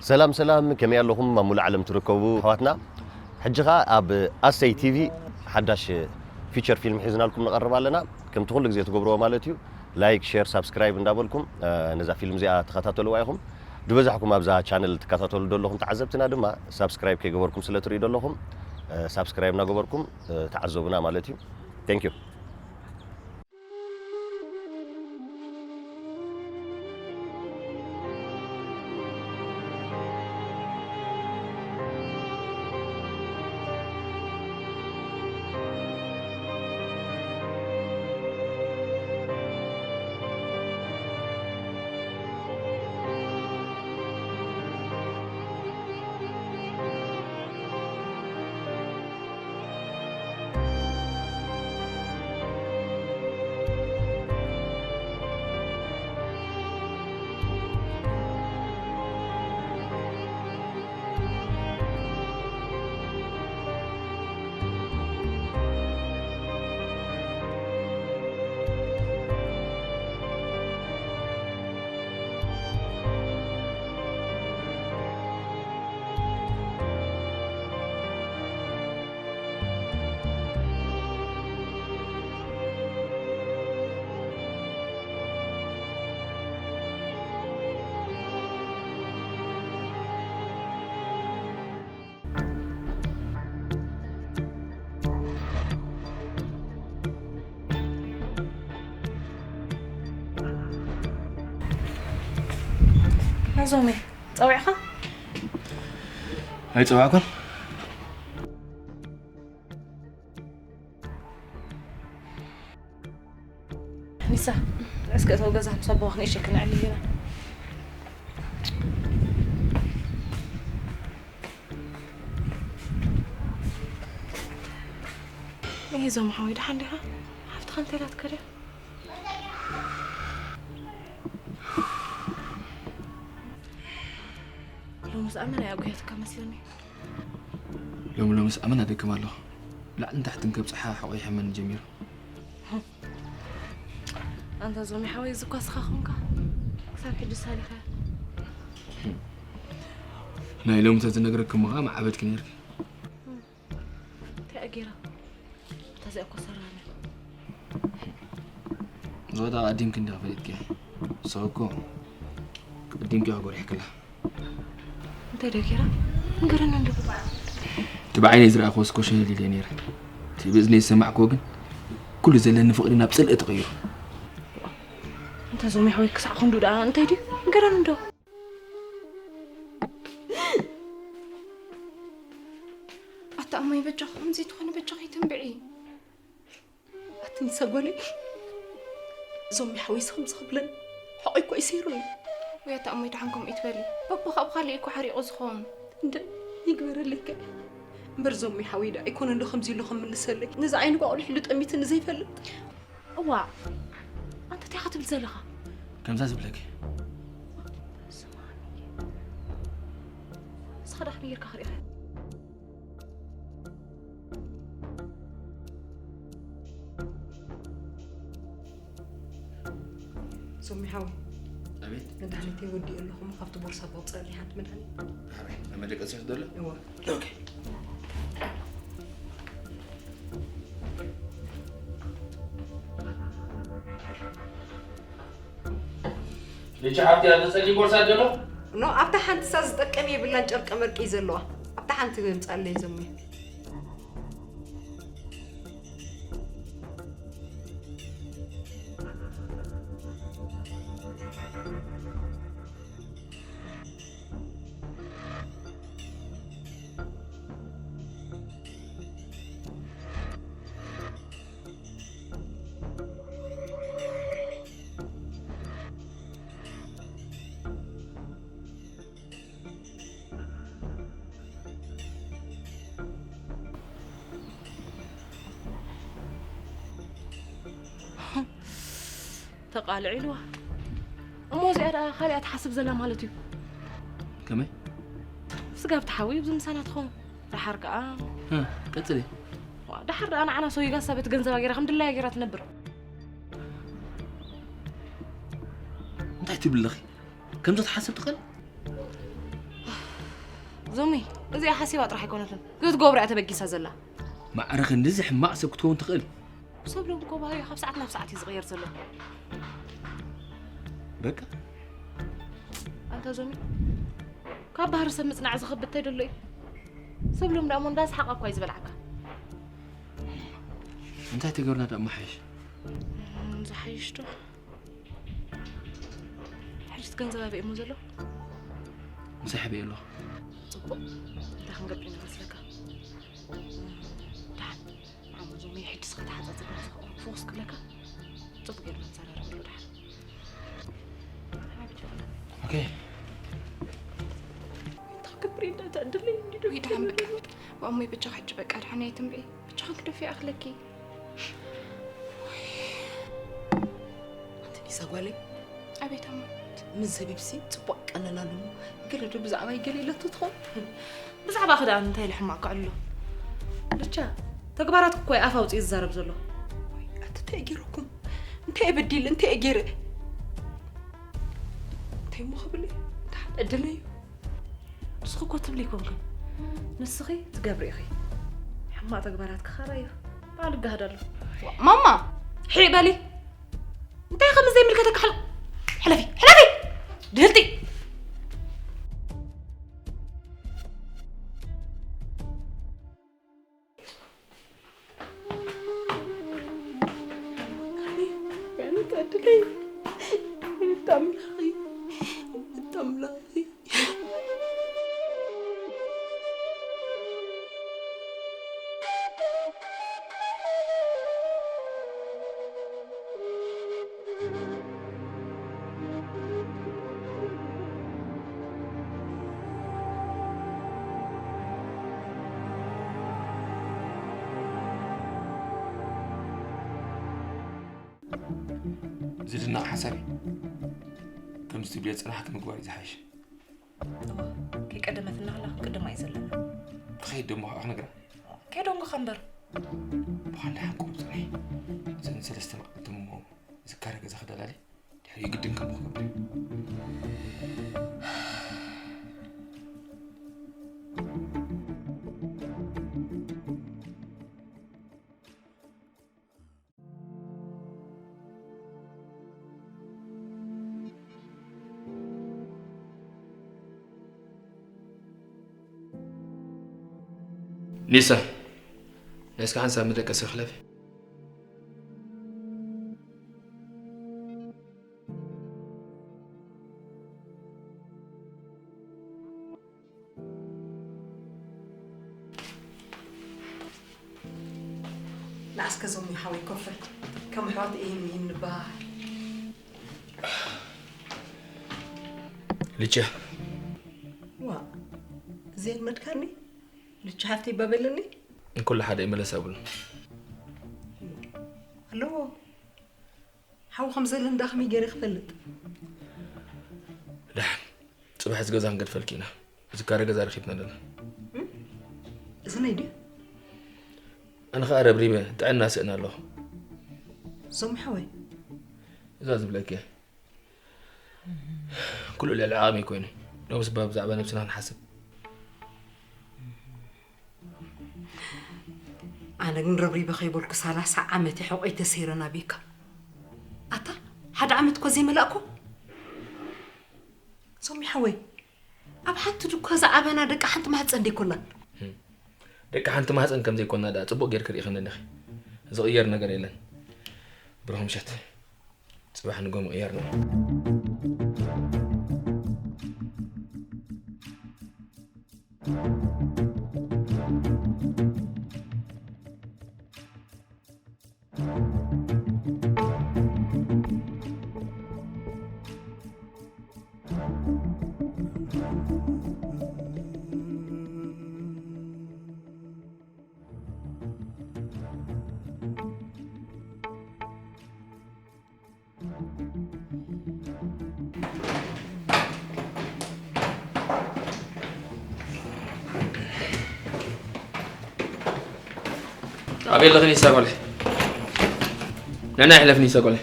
ሰላም ሰላም፣ ከመይ ኣለኹም ኣብ ሙሉእ ዓለም ትርከቡ ኣሕዋትና? ሕጂ ኸኣ ኣብ ኣሰይ ቲቪ ሓዳሽ ፊቸር ፊልም ሒዝናልኩም ንቐርብ ኣለና። ከምቲ ኩሉ ግዜ ትገብርዎ ማለት እዩ፣ ላይክ፣ ሼር፣ ሳብስክራይብ እንዳበልኩም፣ እ፣ ነዛ ፊልም እዚኣ ተኸታተልዋ ኢኹም። ዝበዛሕኩም ኣብዛ ቻነል ትከታተሉ ዘለኹም ተዓዘብትና ድማ ሳብስክራይብ ከይገበርኩም ስለ ትርእዩ ዘለኹም፣ እ፣ ሳብስክራይብ እናገበርኩም፣ እ፣ ተዓዘቡና ማለት እዩ። Thank you። ናዞሜ፣ ጸዊዕኻ? ኣይጸዋዕኩን። ኒሳ፣ እስከ እተው ገዛ ምስ ኣቦኻ ክንእሸ ክነዕልል ኢና። ይሄ ዞም ሓወይ፣ ደሓን ዲኻ? ሓፍትኻ እንታይ ኢላትካ ድያ? ሎምስ ኣመና እያ ኣጉህያትካ መስለኒ። ሎሚ ሎምስ ኣመና ደክም ኣለኹ። ላዕልን ታሕትን ከብጽሓ ሕቖይ ይሕመኒ ጀሚሩ። ኣንታ ዞም ሓወይ፣ እዚ እኳ እስኻ ኾንካ። ክሳብ ሕጂ ሳሊኻ። ናይ ሎሚ ተዝነግረኪ እሞ ኸኣ ምዓበድኪ ነይርኪ። እንታይ እያ ጌራ? እታ እዚኣ እኮ ሰራሚ። ዝወዳ ቀዲምኪ እንዲኻ ፈሊጥኪ። ሰው እኮ ቀዲምኪ እያ ጎሪሕክላ። እንታይ ደኣ ጌራ? ንገረኒ እንዶ። እቲ ብዓይነይ ዝረኣኽዎስ እኮ ሸለል ኢለ ነይረ። እቲ ብእዝነይ ዝሰማዕክዎ ግን ኩሉ ዘለኒ ፍቕሪ ናብ ጽልኢ ተቐይሩ። እንታይ ዞም ሓወይ ክሳዕ ክንዱ ደኣ እንታይ ድዩ? ንገረኒ እንዶ። ኣታ ኣሞይ በጃኺ ከምዚ ትኾኒ በጃኺ ትንብዒ። ኣቲ ንሳ ጓለይ፣ ዞም ሓወይስ ከምዚ ክብለኒ፣ ሕቖይ እኮ እዩ ሰይሩኒ። ወይ ኣታ ኣሞይ ደሓን ከምኡ ይትበሊ። በቦ ካብ ካሊእ እኮ ሓሪቑ ዝኸውን። እንደ ይግበረለይ ከ። እምበር ዞም ሓወይ ደኣ ኣይኮነ እንዶ ከምዚ ኢሉ ክምልሰለይ። ነዚ ዓይኒ ቋቑሊሕ ኢሉ ጠሚትኒ ዘይፈልጥ። እዋእ፣ ኣንታ እንታይ ኢኻ ትብል ዘለኻ? ከምዛ ዝብለኪ። ስማኒ። ንስኻ ደኣ ከመይ ጌርካ ክሪእኻ? ሶሚ ሓወይ፣ ኣቤት። መድሃኒተይ ወዲኤ ኣለኹ፣ እሞ ካብቲ ቦርሳ ተውፅኣለይ ሓንቲ መድሃኒት። ሓራይ፣ ኣብ መደቀሲ ዘሎ? እወ። ኦኬ። ልጅ ሓብቲ፣ ኣብ ጸሊም ቦርሳ ዘሎ? ኖ፣ ኣብታ ሓንቲ እሳ ዝጠቀም የብላን፣ ጨርቀ መርቂ እዩ ዘለዋ። ኣብታ ሓንቲ ምጻለይ ዘሙ። ተቃልዕ ኢልዋ። እሞ እዚኣ ደኣ ካሊኣ ትሓስብ ዘላ ማለት እዩ። ከመይ? ስጋብ ትሓዊ ኣብዚ ምሳና ትኸውን። ደሓር ከኣ እ፣ ቀጽሊ። ዋ፣ ደሓር ደኣ ንዓና ሰዊጋ ሳበት ገንዘባ ገይራ ከም ድላያ ገይራ ትነብር። እንታይ ትብል ኣለኺ? ከምዚ ትሓስብ ትኽእል? ዞሚ፣ እዚኣ ሓሲባ ጥራሕ ኣይኮነትን። ክትገብሮ እያ ተበጊሳ ዘላ። ማዕረ ክንድዚ ሕማቕ ሰብ ክትከውን ትኽእል? ሰብ ሎም እኮ ባህሪኡ ካብ ሰዓት ናብ ሰዓት እዩ ዝቕየር ዘሎ። በቃ። ኣንታ ዞሚ፣ ካብ ባህሪ ሰብ ምጽናዕ ዝኸብድ እንታይ ደሎ እዩ? ሰብ ሎም ደኣ እሞ እንዳሰሓቐ እኳ እዩ ዝበልዓካ። እንታይ ተገብርና ደኣ እሞ ሓይሽ? እም፣ ዝሓይሽ ዶ? ሕጅስ ገንዘብ ኣበይ እሞ ዘሎ? ምሳይ ሓበይ ኣሎ። ጽቡቕ። እንታይ ክንገብር ኢና መስለካ? ደሓን፣ ንዓሞ ዞመይ ሕጅስ ከተሓጻጽብ ኢና ዝኸውን። ፍኹስ ክብለካ፣ ጽቡቕ ጌርና ንዘራረበሉ ደሓን። ኦኬ። እንታይ ክገብር ኢና? እታ ዕድለይ እንዲዶ ወይ ደሓን በቃ። ክገብር? ዋሞይ በጃኻ ሕጂ በቃ ደሓን ኣይትንበይ። በጃኻ ክደፊ ኣኽለኪ። ኣንቲ ኒሳ ጓለይ፣ ኣቤት ኣሞ። ምስ ዘቢብሲ ጽቡቕ ቀለል ኣሎ እሞ፣ ገለ ዶ ብዛዕባይ ገለ ኢለቶ ትኸውን? ብዛዕባ ክዳን እንታይ ኢሉ ሕማቕ ኣሎ? ብቻ ተግባራት እኮ ኣፍ ኣውፂኡ ዝዛረብ ዘሎ። ኣቲ እንታይ ገይረኩም? እንታይ በዲል? እንታይ ገይረ? እንታይ እሞ ክብል እዩ? እንታይ ዕድለይ እዩ? ንስኺ እኮ ትብሊ ኣይኮንክን። ንስኺ ትገብሪ ኢኺ። ሕማቕ ተግባራት ክኻራ እዩ። ባዕሉ ይጋሃድ ኣሎ። ዋ፣ ማማ፣ ሒዕ በሊ። እንታይ ከም ዘይምልከተካ ሕል-፣ ሕለፊ፣ ሕለፊ! ድህልቲ! ኣቤት ዕድለይ፣ ኣቤት ኣምላኸይ፣ ኣቤት ኣምላኸይ። ዝድነቕ ሓሳብ እዩ። ከምዚ ትብልዮ ጽናሕኪ ምግባር እዩ ዝሓይሽ። እወ፣ ከይቀደመትና ከላ ክንቅድማ እዩ ዘለና። ትኸይድ ደሞ ከዓ ክነግራ። ከይደንጉኻ እምበር። ብኻልእ ሓንቆም ጽንሒ። እዘን ሰለስተ መቕልቲ እሞ ዝካረ ገዛ ክደላሊ ድሕሪኡ ግድን ከምኡ ክገብር እዩ። ኒሳ፣ ናይ እስከ ሓንሳብ መደቀሲ ክሕለፍ። ንኣስከ ዞም ሓወይ ኮፈል ከም ኣሕዋት እይን ምይን ንበሃል። ልቻ። ዋ፣ እዚኣ መድካኒ? ልቻ ሓፍተይ በበልኒ? እንኩሉ ሓደ ይመለስ ኣብሉ። ኣለዎ። ሓው ከም ዘለ እንዳ ከመይ ገይረ ክፈልጥ? ደሓን፣ ጽባሕ እዚ ገዛ ክንገድፈልኪ ኢና። ዝካረ ገዛ ረኺብና ኣለና። እም? እዚ ናይ ድዩ? ኣነ ኸኣ ረብሪበ ጥዕና ስእን ኣለኹ። ዞም ሓወይ። እዛ ዝብለኪ እየ። ኩሉ ልዕሊ ዓቕሚ ኮይኑ። ሎምስ ብዛዕባ ነብስና ክንሓስብ። ኣነ ግን ረብሪበ ከይበልኩ ሰላሳ ዓመት ሕቆይ ተሰይረ ናቤካ። ኣታ፣ ሓደ ዓመት እኮ ዘይመላእኮ። ሶሚ ሓወይ፣ ኣብ ሓንቲ ድኳ ዝዓበና ደቂ ሓንቲ ማህፀን ደይኮናን። ደቂ ሓንቲ ማህፀን ከም ዘይኮና ደኣ ፅቡቕ ጌርኪ ርኢኽኒ ኣለኺ። ዝቕየር ነገር የለን። ብሩኽ ምሸት። ፅባሕ ንጎ ምቕያር ነው። ኣበይ ኣለኺ ኒሳ ጓለይ? ነናይ ሕለፍ ኒሳ ጓለይ።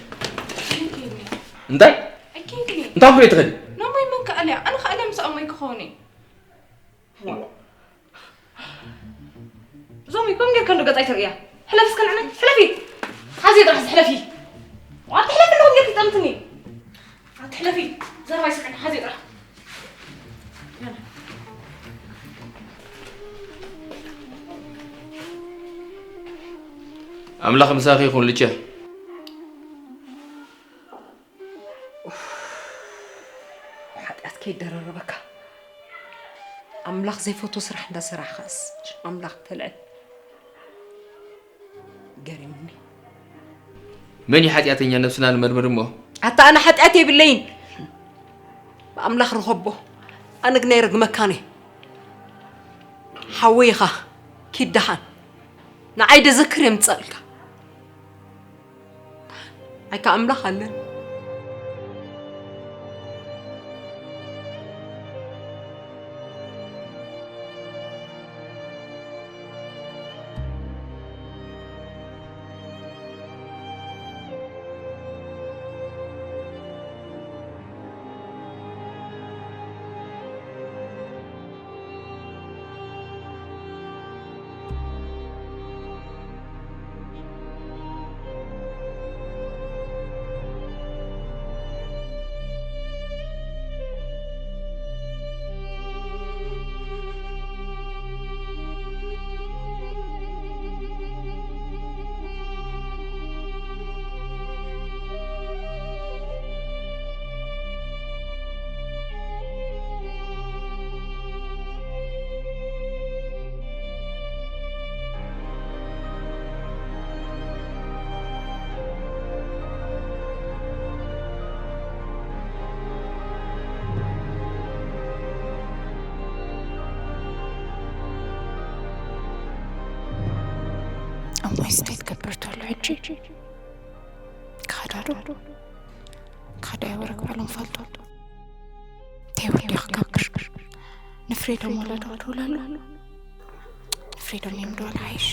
እንታይ? እንታይ ፍሬ ትኸዲ? ናሞይ መን ክኣልያ? ኣነ ክኣልያ ምስ ኣሞይ ክኸውን እየ። ከንዶ ገጻይ ተርእያ። ሕለፊ እስከ ንዕና፣ ሕለፊ። ሓዚ ጥራሕ ሕለፊ። ኣቲ ሕለፊ ኣለኹ ጌርኪ ጠምትኒ። ኣቲ ሕለፊ። ዘረባ ይስምዕኒ፣ ሓዚ ጥራሕ። ኣምላኽ ምሳኺ ይኹን ልቼ። ሓጢኣት ከይደራረበካ። ኣምላኽ ዘይፈትዎ ስራሕ እንዳሰራሕካስ ኣምላኽ ተልዕል። ገሪሙኒ። መን እዩ ሓጢኣተኛ? ነብስና ንመርምር እሞ። ኣታ ኣነ ሓጢኣት የብለይን። ብኣምላኽ ርኸቦ። ኣነ ግና ይረግመካን እየ። ሓወይ ኢኻ። ኪድ ደሓን። ንዓይ ደዘክር የምጸልካ። ኣይካ ኣምላኽ ኣለን። እሞይ እንታይ ትገብር ተሎ ሕጂ? ክኸዳ ዶ? ክኸዳ ይወረግ ባሎም ፈልጦ። እንታይ ወዲ ክገብር? ንፍሪዶም ወለዶ ትውለሉ? ንፍሪዶም እዮም ዶ ለዓይሽ?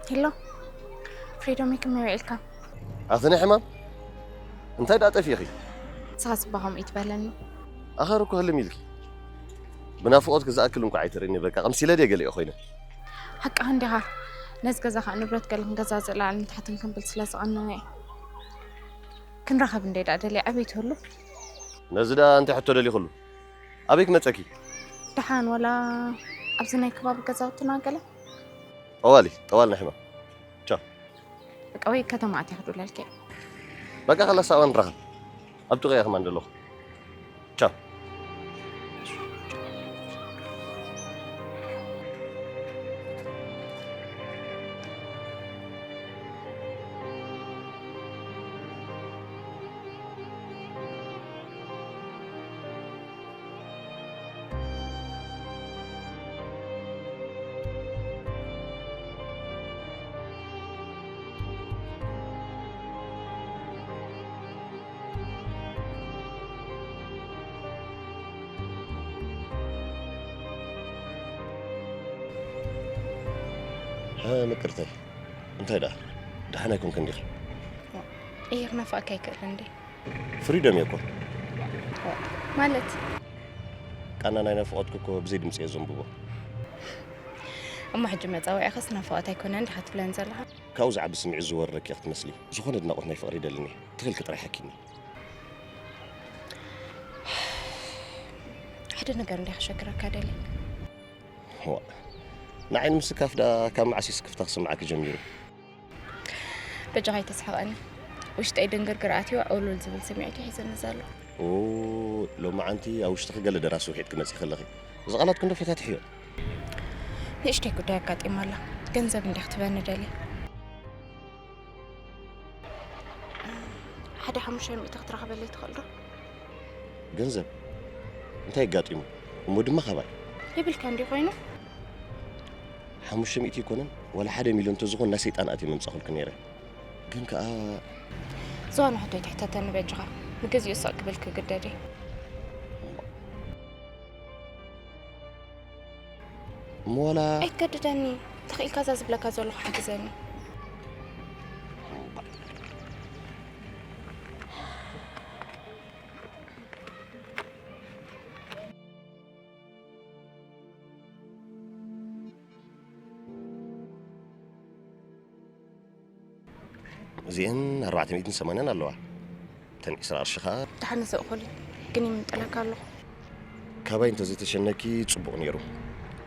ሄሎ ፍሪዶም፣ ከመይ ውዒልካ? ኣኽኒ ሕማም እንታይ ደኣ ጠፊእኺ? ንስኻ ስባ ከምኡ ይትበለኒ። ኣኸር እኮ ህልም ኢልኪ። ብናፍቖትኪ ዝኣክል እንኳ ኣይትርእኒ፣ በቃ ቀምሲለ ድየ ገሊኦ ኮይነ። ሓቅኻ እንዲኻ። ነዚ ገዛ ኸኣ ንብረት ገለ ክንገዛዝእ ላዕልን ታሕትን ክንብል ስለ ዝቐነነ እየ። ክንራኸብ እንደ ደኣ ደልየ ኣበይ ትህሉ? ነዚ ደኣ እንታይ ሕቶ ደሊኽሉ? ኣበይ ክመጸኪ? ደሓን ወላ ኣብዚ ናይ ከባቢ ገዛውትና ገለ? ጠዋሊ፣ ጠዋል ናይ ሕማም። ቻው። በቃ ወይ ከተማ ኣትያ ክድውለልኪ እየ። በቃ ከላስ ኣብኣ ንራኸብ። ኣብ ጥቕኣ እየ ከማን ዘለኹ። ቻው። እ፣ ምቅርተይ፣ እንታይ ደኣ? ደሓን ኣይኮንክን ዲኺ? እየ ክናፍቐካ ኣይክእልን ድየ? ፍሪደም እየ እኮ። ማለት? ቃና ናይ ናፍቖትኪ እኮ ብዘይ ድምፂ እየ ዘንብቦ። እሞ ሕጂ መጻውዒኻስ ናፍቖት ኣይኮነን ዲኻ ትብለኒ ዘለኻ? ካብኡ ዝዓቢ ስምዒት ዝወረረኪ እያ ክትመስሊ። ዝኾነ ኣድናቖት ናይ ፍቕሪ ይደልን እየ። ትኽእልኪ ጥራሕ ሓኪኒ። ሓደ ነገር እንድየ ከሸግረካ ደልየ። ዋእ፣ ንዓይ ንምስካፍ ደኣ ካብ መዓስ እዩ ስክፍታ ክስምዓኪ ጀሚሩ? በጃኻ ኣይተስሕቐኒ። ውሽጠይ ድንግርግር ኣትዩ ዕውልውል ዝብል ስምዒት እዩ ሒዙኒ ዘሎ። ኦ፣ ሎማዓንቲ ኣብ ውሽጥኺ ገለ ደራሲ ውሒጥኪ መጺኺ ኣለኺ። እዚ ቃላትኪ እንዶ ፈታትሕዮ። ንእሽተይ ጉዳይ ኣጋጢማ ኣላ። ገንዘብ እንድያ ክትበኒ ደልየ። ሓደ ሓሙሽተ ሚእቲ ክትረኽበለይ ትኽእል ዶ? ገንዘብ? እንታይ ኣጋጢሙ? እሞ ድማ ካባይ? የብልካ እንዲ ኮይኑ? ሓሙሽተ ሚእቲ ኣይኮነን፣ ዋላ ሓደ ሚልዮን እንተዝኾን ናይ ሰይጣን ኣትየ መምጻኹልኪ ነይረ። ግን ከኣ ዝኾነ ሕቶ ኣይትሕተተኒ በጃኻ። ንግዚኡ ስቕ ክብል ክግደድ እየ። እሞ ዋላ ኣይትገድደኒ። ተኽኢልካ እዛ ዝብለካ ዘለኹ ሓግዘኒ። እዚአን ኣርባዕተ ሚእትን ሰማንያን ኣለዋ። እተን ዕስራ ቅርሺ ኸኣ ደሓን ዘእኹል ግን ይምንጠለካ ኣለኹ። ካባይ እንተዘይተሸነኪ ጽቡቕ ነይሩ።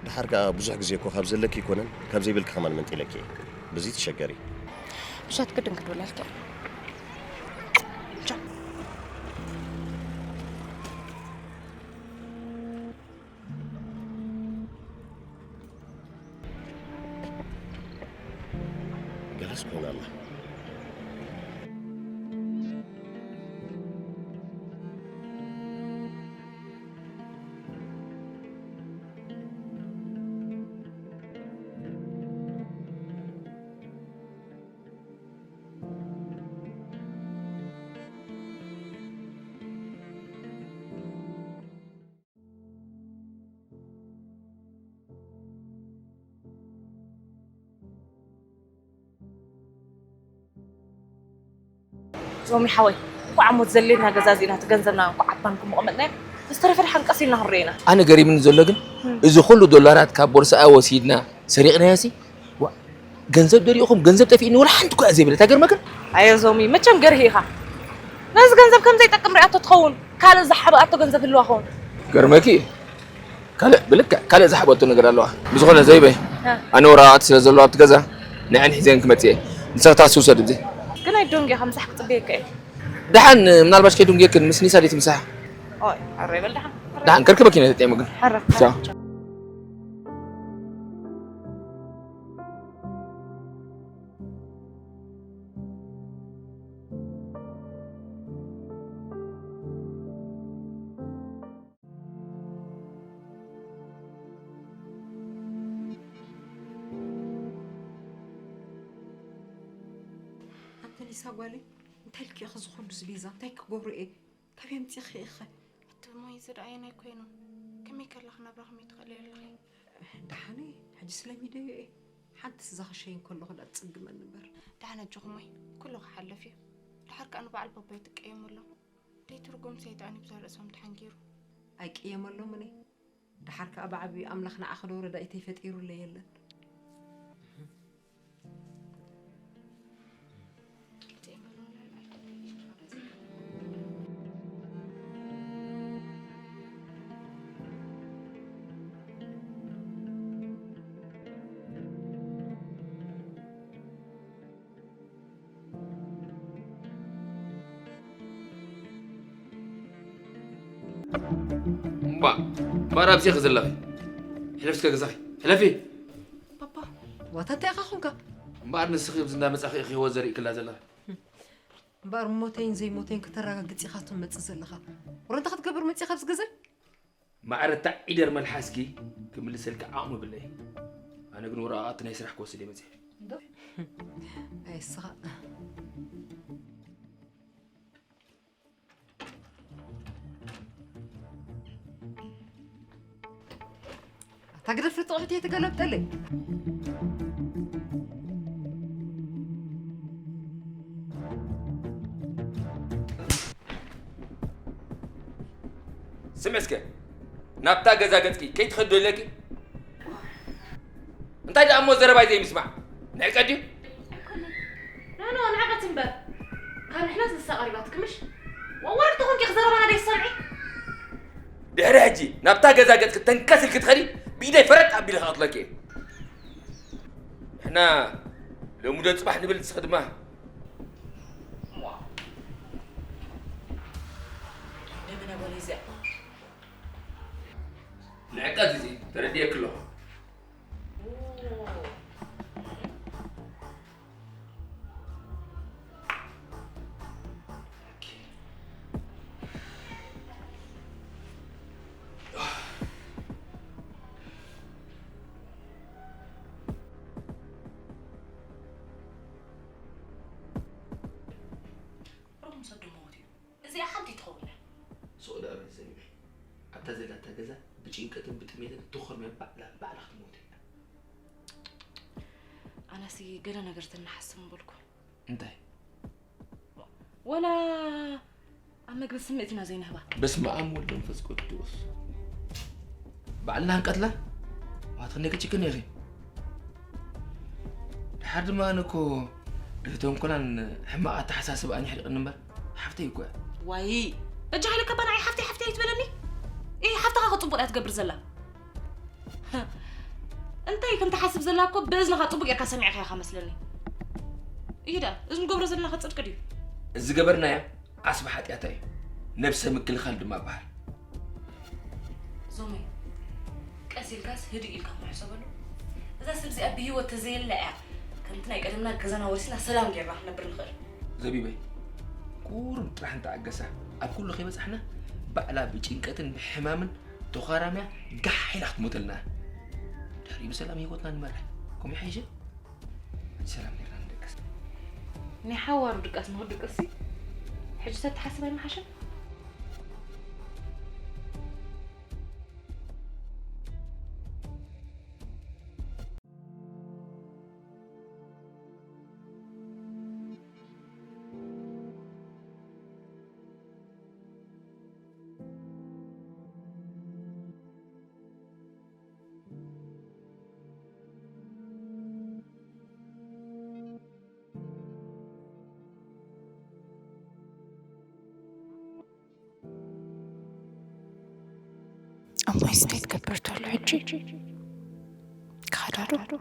ደሓር ከኣ ብዙሕ ግዜ እኮ ካብ ዘለኪ ኣይኮነን፣ ካብ ዘይብልኪ ከማን መንጢለኪ እየ። ብዚ ትሸገሪ። ምሻት ግድን ክድውለልኪ እየ። ቻው። ገለስ ኮይና ኣላ። ዞሚ ሓወይ፣ እንኳዕ ሞት ዘሌና ገዛዚእና፣ እቲ ገንዘብና እንኳዕ ኣብ ባንክ መቐመጥናዮ፣ ዝተረፈ ድሓን ቀስ ኢልና ክንሪኦ ኢና። ኣነ ገሪምኒ ዘሎ ግን፣ እም። እዚ ኩሉ ዶላራት ካብ ቦርሳኣ ወሲድና ሰሪቕናዮሲ፣ ዋ፣ ገንዘብ ደሪኹም፣ ገንዘብ ጠፊእኒ፣ ወላ ሓንቲ እኳ ዘይበለት፣ ኣይገርመክን? ኣየ ዞሚ፣ መቸም ገርሂ ኢኻ። ነዚ ገንዘብ ከም ዘይጠቅም ሪኣቶ ትኸውን፣ ካልእ ዝሓበኣቶ ገንዘብ ህልዋ ኸውን። ገርመኪ፣ ካልእ ብልክዕ ካልእ ዝሓበቶ ነገር ኣለዋ። ብዝኾነ ዘይበይ፣ እ። ኣነ ወረቓቕቲ ስለ ዘለዋ ኣብቲ ገዛ ንዐን ሒዘን ክመጽእ እየ። ንስኺ ታክሲ ውሰድ እብዚ። ግን ኣይደንግኻ፣ ምሳሕ ክጽበየካ እየ። ደሓን ምናልባሽ ከይደንግየክን ምስ ኒሳ ድዩ ትምሳሕ? ኦይ፣ ሕረ ይበል ደሓን። ደሓን ከርክበኪ እየ ተጠየሙ ግን። ሕረ። ቻው። ኣንተ ሊሳ ጓለይ፣ እንታይ ኢልኪ ኢኺ ዝኹሉ ዝቤዛ? እንታይ ክገብሩ እየ? ካበይ ኣምፂእኺ ኢኺ? እቲ ሞይ እዚ ደኣ ኣየናይ ኮይኑ? ከመይ ከለኺ ናብራ ከመይ ትኽእሊ ኣለኺ? ደሓነይ፣ ሕጂ ስለሚደዮ እየ። ሓንቲ ስዛ ክሸይን ከለኹ ደኣ ትጽግመኒ እምበር። ደሓን ኣጆኺ ሞይ፣ ኩሉ ክሓልፍ እዩ። ደሓር ከኣ ንበዓል ቦቦ ኣይትቀየምሉ። ደይ ትርጉም ሰይጣን እዩ ብዛ ርእሶም ተሓንጊሩ። ኣይቅየመሎምን እየ። ደሓር ከኣ ብዓብዩ ኣምላኽ ንዓኺ ዶ ረዳኢተይ ፈጢሩለይ የለን። እምባ፣ እምበኣር ኣብዚ ኢኺ ዘለኺ። ሕለፊ እስከ ገዛኺ። ሕለፊ። ፓፓ፣ ዋታ እንታይ ኢኻ ኾንካ? እምበኣር ንስኺ ኣብዚ እንዳመጻኺ ኢኺ ህይወት ዘሪእክላ ዘለኺ። እምበኣር ሞተይን ዘይሞተይን ክተረጋግጽ ኢኻ ትመጽእ ዘለኻ። ወረ እንታይ ክትገብር መጺእኻ ኣብዚ ገዛይ? ማዕረ እታ ዒደር መልሓስኪ ክምልሰልኪ ዓቕሚ የብለይን። ኣነ ግን ወረቓቕቲ ናይ ስራሕ ክወስድ እየ መጺአ። እንዶ? ኣይ፣ እስኻ። ኣታ ግደፍ ርጥቕሕቲ እየ ትገለብጠለይ። ስምዒ እስከ፣ ናብታ ገዛ ገጽኪ ከይትኸዲ ዶ ኢለኪ? እንታይ ደኣ እሞ ዘረባይ ዘይምስማዕ? ንዕቀት ድዩ? ኣይኮነን። ኖ፣ ኖ፣ ንዕቀት እምበር። ካብ ንሕናስ ንሳ ቀሪባትኪ ምሽ? ወረድቲ ኮንኪ ዘረባና ደይትሰምዒ? ድሕሪ ሕጂ ናብታ ገዛ ገጽኪ ተንከስ ኢልኪ ትኸዲ፣ ብኢደይ ፈረጥ ኣቢለ ክቐትለኪ እየ። ንሕና ሎሚ ዶ ጽባሕ ንብል፣ ንስኺ ድማ ንዕቀት እዚ ተረዲኤኪ ኣለኹ። ሮም ሰዶ ሞት እዩ። እዚኣ ሓንቲ ትኸውን እያ። ሱቕ ደኣ በል ሰሚዐ። ኣብታ ዘላታ ገዛ ብጭንቀትን ብጥሜትን ትኾርምያ ባዕላ ንባዕላ ክትመውት እያ። ኣሲ ገለ ነገር ተናሓስብ ምበልኩ። እንታይ? ወላ ኣብ መግቢ ስምዒት ኢና ዘይንህባ። በስመ ኣብ ወልድ መንፈስ ቅዱስ። ባዕልና ንቀትላ? ዋት ክንደይ ክጭክን ኢኺ። ድሓር ድማ ኣነ እኮ እቲ ተንኮላን ሕማቕ ኣተሓሳስባኣን ይሕርቕኒ እምበር ሓፍተይ እኮ እያ። ዋይ፣ በጃኻ ኢለካ እባ ንዓይ ሓፍተይ ሓፍተይ ኣይትበለኒ። ኢ ሓፍትኻ ክጽቡቕ እያ ትገብር ዘላ። እንታይ ከም ትሓስብ ዘላ እኮ ብእዝንኻ ጽቡቕ ጌርካ ሰሚዕካ ኢኻ መስለኒ። እዩ ዳ፣ እዚ ንገብሮ ዘለና ከ ጽድቂ ድዩ? እዚ ገበርናዮ ዓስቢ ሓጢኣታ እዩ። ነብሰ ምክልኻል ድማ ይበሃል። ዞመይ፣ ቀስ ኢልካስ ህድእ ኢልካ እሞ ሕሰበሉ። እዛ ሰብ እዚኣ ብህይወት ተዘየላ እያ ከምቲ ናይ ቀደምና ገዛና ወሪስና ሰላም ጌርና ክንነብር ንኽእል። ዘቢበይ፣ ቁሩብ ጥራሕ እንተዓገሳ፣ ኣብ ኩሉ ከይበጻሕና ባዕላ ብጭንቀትን ብሕማምን ተዃራምያ ጋሕ ኢላ ክትሞተልና። ድሕሪኡ ብሰላም ህይወትና ንመርሕ። ከምኡ ይሓይሽ። ሰላም ጌርና ንደቅስ። ናይ ሓዋሩ ድቃስ ንኽድቅስ ሕጂ ተተሓስብ ኣይምሓሸን? እሞይ እንታይ ትገብር ተሎ ሕጂ? ክኸዳ ዶ?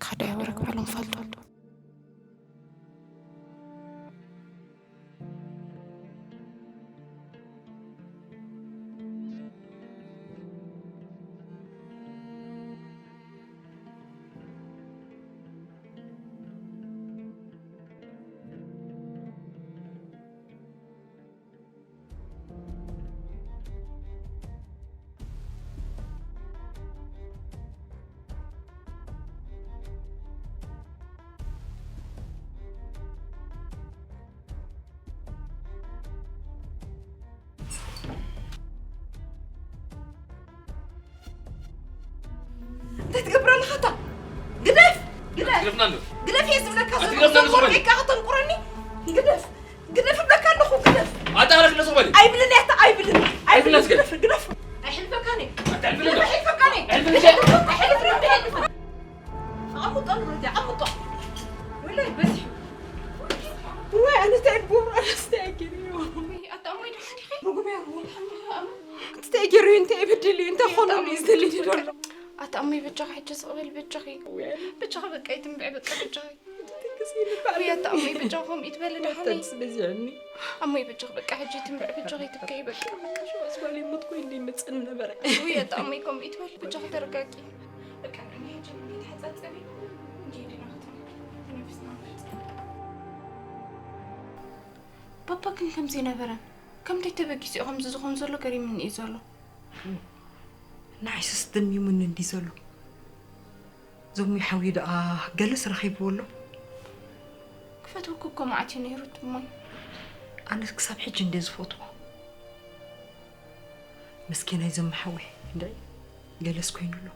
ክኸዳ ይወረክ በሉ ንፈልጦ። እንታይ ትገብር ኣለኻ እታ? ግደፍ! ግደፍ! ግደፍና እንዶ። ግደፍ እየ ዝብለካ ዘለኹ። ኣትግደፍና እዞም ንስኹም ወርቂካ ከተንቁረኒ? ግደፍ! ግደፍ እብለካ ኣለኹ፣ ግደፍ! ኣታ ኣረክ ነሱ በል። ኣይብልን እያ እታ፣ ኣይብልን። ኣይብልን፣ ኣይብልን፣ እስኪ። ግደፍ፣ ግደፍ! ኣይሕልፈካን እየ። ኣታ ኣይብልን። ግደፍ፣ ኣይሕልፈካን እየ። ኣይብልን። ኣይሕልፍን፣ ኣይሕልፍን። ኣቐምጦ ንብረት እያ፣ ኣቐምጦ። ወላሂ በዚሑ። ወይ ኣነ እንታይ እየ ብሩ፣ ኣነስ እንታይ እየ ገይረዮ? ኣታ እሞ ይድሓን ዲኺ? ርጉም እያ፣ ርጉም። ኣልሓምዱሊላህ፣ ኣነ እንታይ ገይሩ፣ እንታይ በዲሉ፣ እንታይ ኾኑ እዩ ዝደሊ ዘሎ? ኣታ እሞይ በጃኺ ሕጂ ስቕ በሊ በጃኺ። በጃኺ በቃ ይትንብዒ በቃ በጃኺ። ውይ ኣታ እሞይ በጃኺ ከምኡ ይትበሊ ደሓነይ። ኣሞይ በጃኺ በቃ ሕጂ ይትንብዒ በጃኺ ይትብከይ በቃ። ኣስባሊ ሞት ኮይኑ ይመጽእ ነበረ። ውይ ኣታ እሞይ ከምኡ ይትበሊ በጃኺ ተረጋጊ። በቃ ንሕና ሕጂ ንተሓጻጸቢ እንጂ ዲና ክትነፍስና ንመጽእ። ባባ ግን ከምዚ ኣይነበረን። ከምንታይ ተበጊሱ እዩ ከምዚ ዝኾን ዘሎ ገሪሙኒ እዩ ዘሎ። ንዓይስ ደሚሙኒ እንዲ ዘሎ። ዞሚ ሓዊ ደኣ ገለስ ረኺብዎ ኣሎ። ክፈትወኩ እኮ መዓት እዩ ነይሩ ትሞይ። ኣነስ ክሳብ ሕጂ እንደ ዝፈትዎ። መስኪናይ ዞሚ ሓዊ እንደ ገለስ ኮይኑ ኣሎ።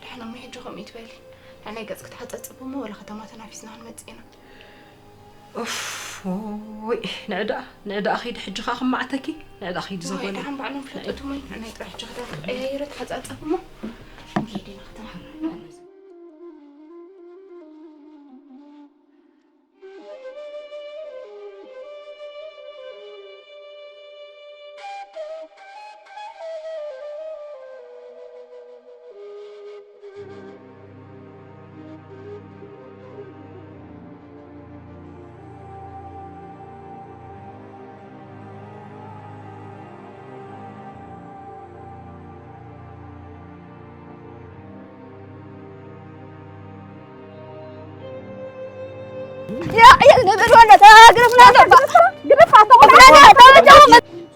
ደሓን እሞ ሕጂ ከምኡ ይትበሊ። ንዓይ ገጽ ክትሓጸጽብ እሞ ወላ ከተማ ተናፊስና ክንመጽእ ኢና። ኡፍ፣ ወይ ንዕዳ ንዕዳ ኺድ ሕጂ ኸዓ ክማዕተኪ። ንዕዳ ኺድ ወይ ዘጎለ። ደሓን ባዕሎም ፍለጡ ትሞይ። ንዓይ ጥራሕ ሕጂ ክዳን ክቀያይረ ተሓጻጸብ እሞ። እንኪ ዲና ከተማ።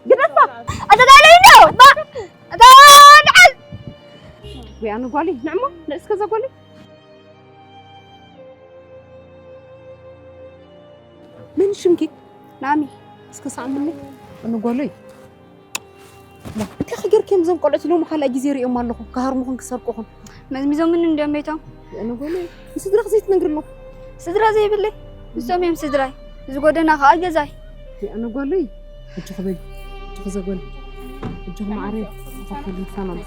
ግደፋ! ኣተጋለይ እንዶ! ኣተጋለይ! ወይ ኣነ ጓለይ፣ ንዕሞ፣ ንእስከ ዘጓለይ። መን ሽምኪ? ናሚ፣ እስከ ሳዕምኒ። ኣነ ጓለይ። እንታይ ክገርክዮም እዞም ቆልዑት ሎሚ ካልኣይ ግዜ ርእዮም ኣለኹ፣ ክሃርሙኹን ክሰርቁኹን። መዝሚዞምን እንድዮም ቤቶም። ኣነ ጓለይ፣ ንስድራኺ ዘይትነግሪ ኣለኹ። ስድራ ዘይብለይ ንሶም እዮም ስድራይ። እዚ ጎደና ኸኣ ገዛይ። ኣነ ጓለይ፣ ሕጂ ክበይ፣ ሕጂ ክዘጎል፣ ሕጂ ክማዕረ፣ ክኸፍል ይሳናል።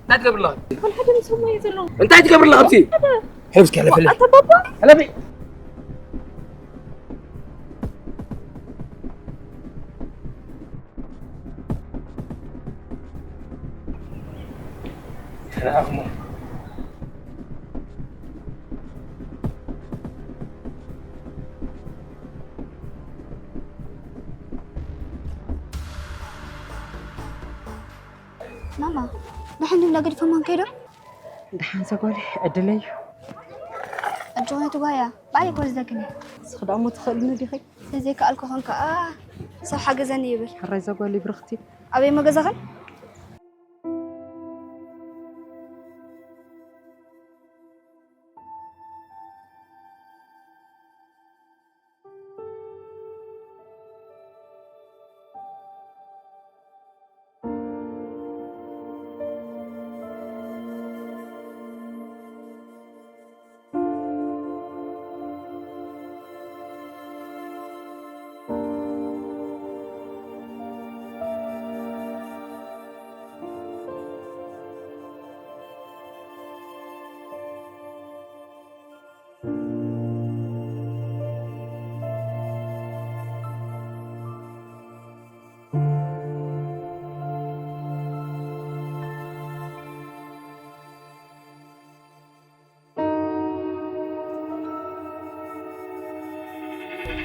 እንታይ ትገብር ኣለኻ? እንታይ ትገብር ኣለኻ? ኣብቲ ሕብስ ከለፈለ። ኣታ ባባ። ከለፈ። ተረኣኽሞ። ማማ፣ ደሓን ድዮም ዳገድፎም ከይዶም? ደሓን ዘጓሊ ዕድለይ እዩ። ኣጆኺ ትጓያ፣ ባይ ኮዝ ደክኒ። ንስኺ ደኣ እሞ ትኽእልኒ ዲኺ? ተዘይከኣልኩ ኾንካ፣ ኣ፣ ሰብ ሓገዘኒ ይብል። ሕራይ ዘጓሊ ብርኽቲ። ኣበይ እሞ ገዛኽን?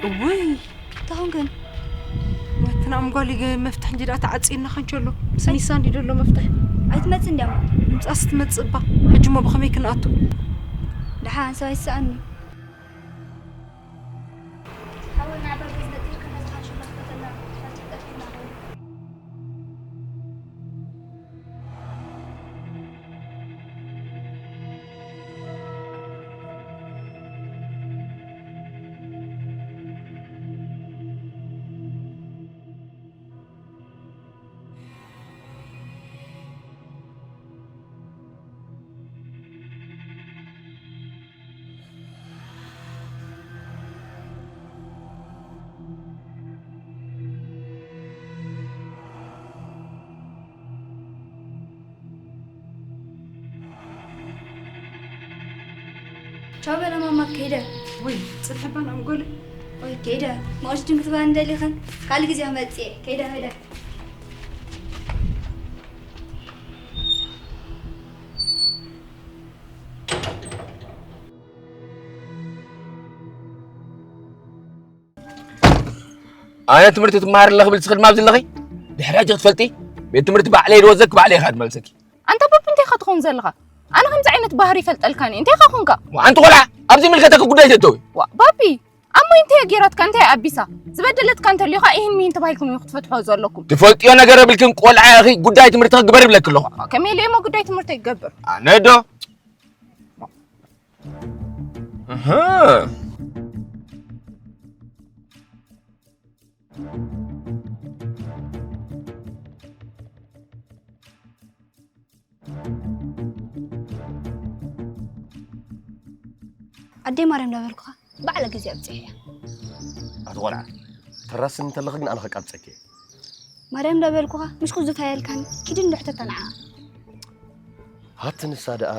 እውይ፣ እንታይ ኾንክን? ወትናም ጓል ይገ-፣ መፍትሕ እንጂ ደኣ ተዓጽዩና ኸንቸሎ። ስኒሳ እንዲ ደሎ መፍትሕ። ኣይትመጽእ እንድያ እሞ። ምምጻእስ ትመጽእ እባ። ሕጂ እሞ ብኸመይ ክንኣቱ? ደሓን ሰብ ኣይስኣኒ። ሓወይ፣ ንዓባ ገዝ ነጢርካ ነዚ ሓንሸሎ ክፈተና፣ ሓንቲ ጠፊእና ኾይኑ። ቻው በላ ማማ፣ ከይደ። ወይ፣ ጽንሐባ ንኣምጎለ። ወይ፣ ከይደ። መቐሽትን ክትበላ እንደሊኸን፣ ካልእ ግዜ ክመጽእ እየ። ከይደ፣ ከይደ። ኣነ ትምህርቲ ትመሃር ኣለኺ ብል ትኽእል ማብ ዘለኺ? ድሕሪ ሕጂ ክትፈልጢ፣ ቤት ትምህርቲ ባዕለይ ዝወዘክ ባዕለይ ኢኻ ትመልሰኪ። ኣንታ ፖፕ፣ እንታይ ኢኻ ትኸውን ዘለኻ? ኣነ ከምዚ ዓይነት ባህሪ ይፈልጠልካን እየ። እንታይ ኢኻ ኾንካ? ዋ፣ ኣንቲ ቆልዓ፣ ኣብዚ ይምልከተኪ ጉዳይ ተእተዊ። ዋ፣ ባቢ፣ ኣሞ እንታይ እያ ጌራትካ? እንታይ እያ ኣቢሳ? ዝበደለትካ እንተልዩ ኸኣ ኢሂን ሚሂን ተባሂልኩም እዩ ክትፈትሖ ዘለኩም። ትፈልጥዮ ነገር የብልክን ቆልዓ ኢኺ፣ ጉዳይ ትምህርቲ ክግበር ይብለኪ ኣለኹ። ዋ፣ ከመይ ኢለ እሞ ጉዳይ ትምህርቲ ይገብር? ኣነ ዶ? ኣሃ። ኣደይ ማርያም ዳበልኩኻ ባዕላ ግዜ ኣብጽሕ እያ። ኣቲ ቆልዓ፣ ተራስን እንተለኺ ግን ኣነ ከቃብጸኪ እየ። ማርያም ዳበልኩኻ፣ ምሽ ክዙታ የልካን፣ ኪድ እንዶ ሕተታ ንዓ። ሃቲ ንሳ ደኣ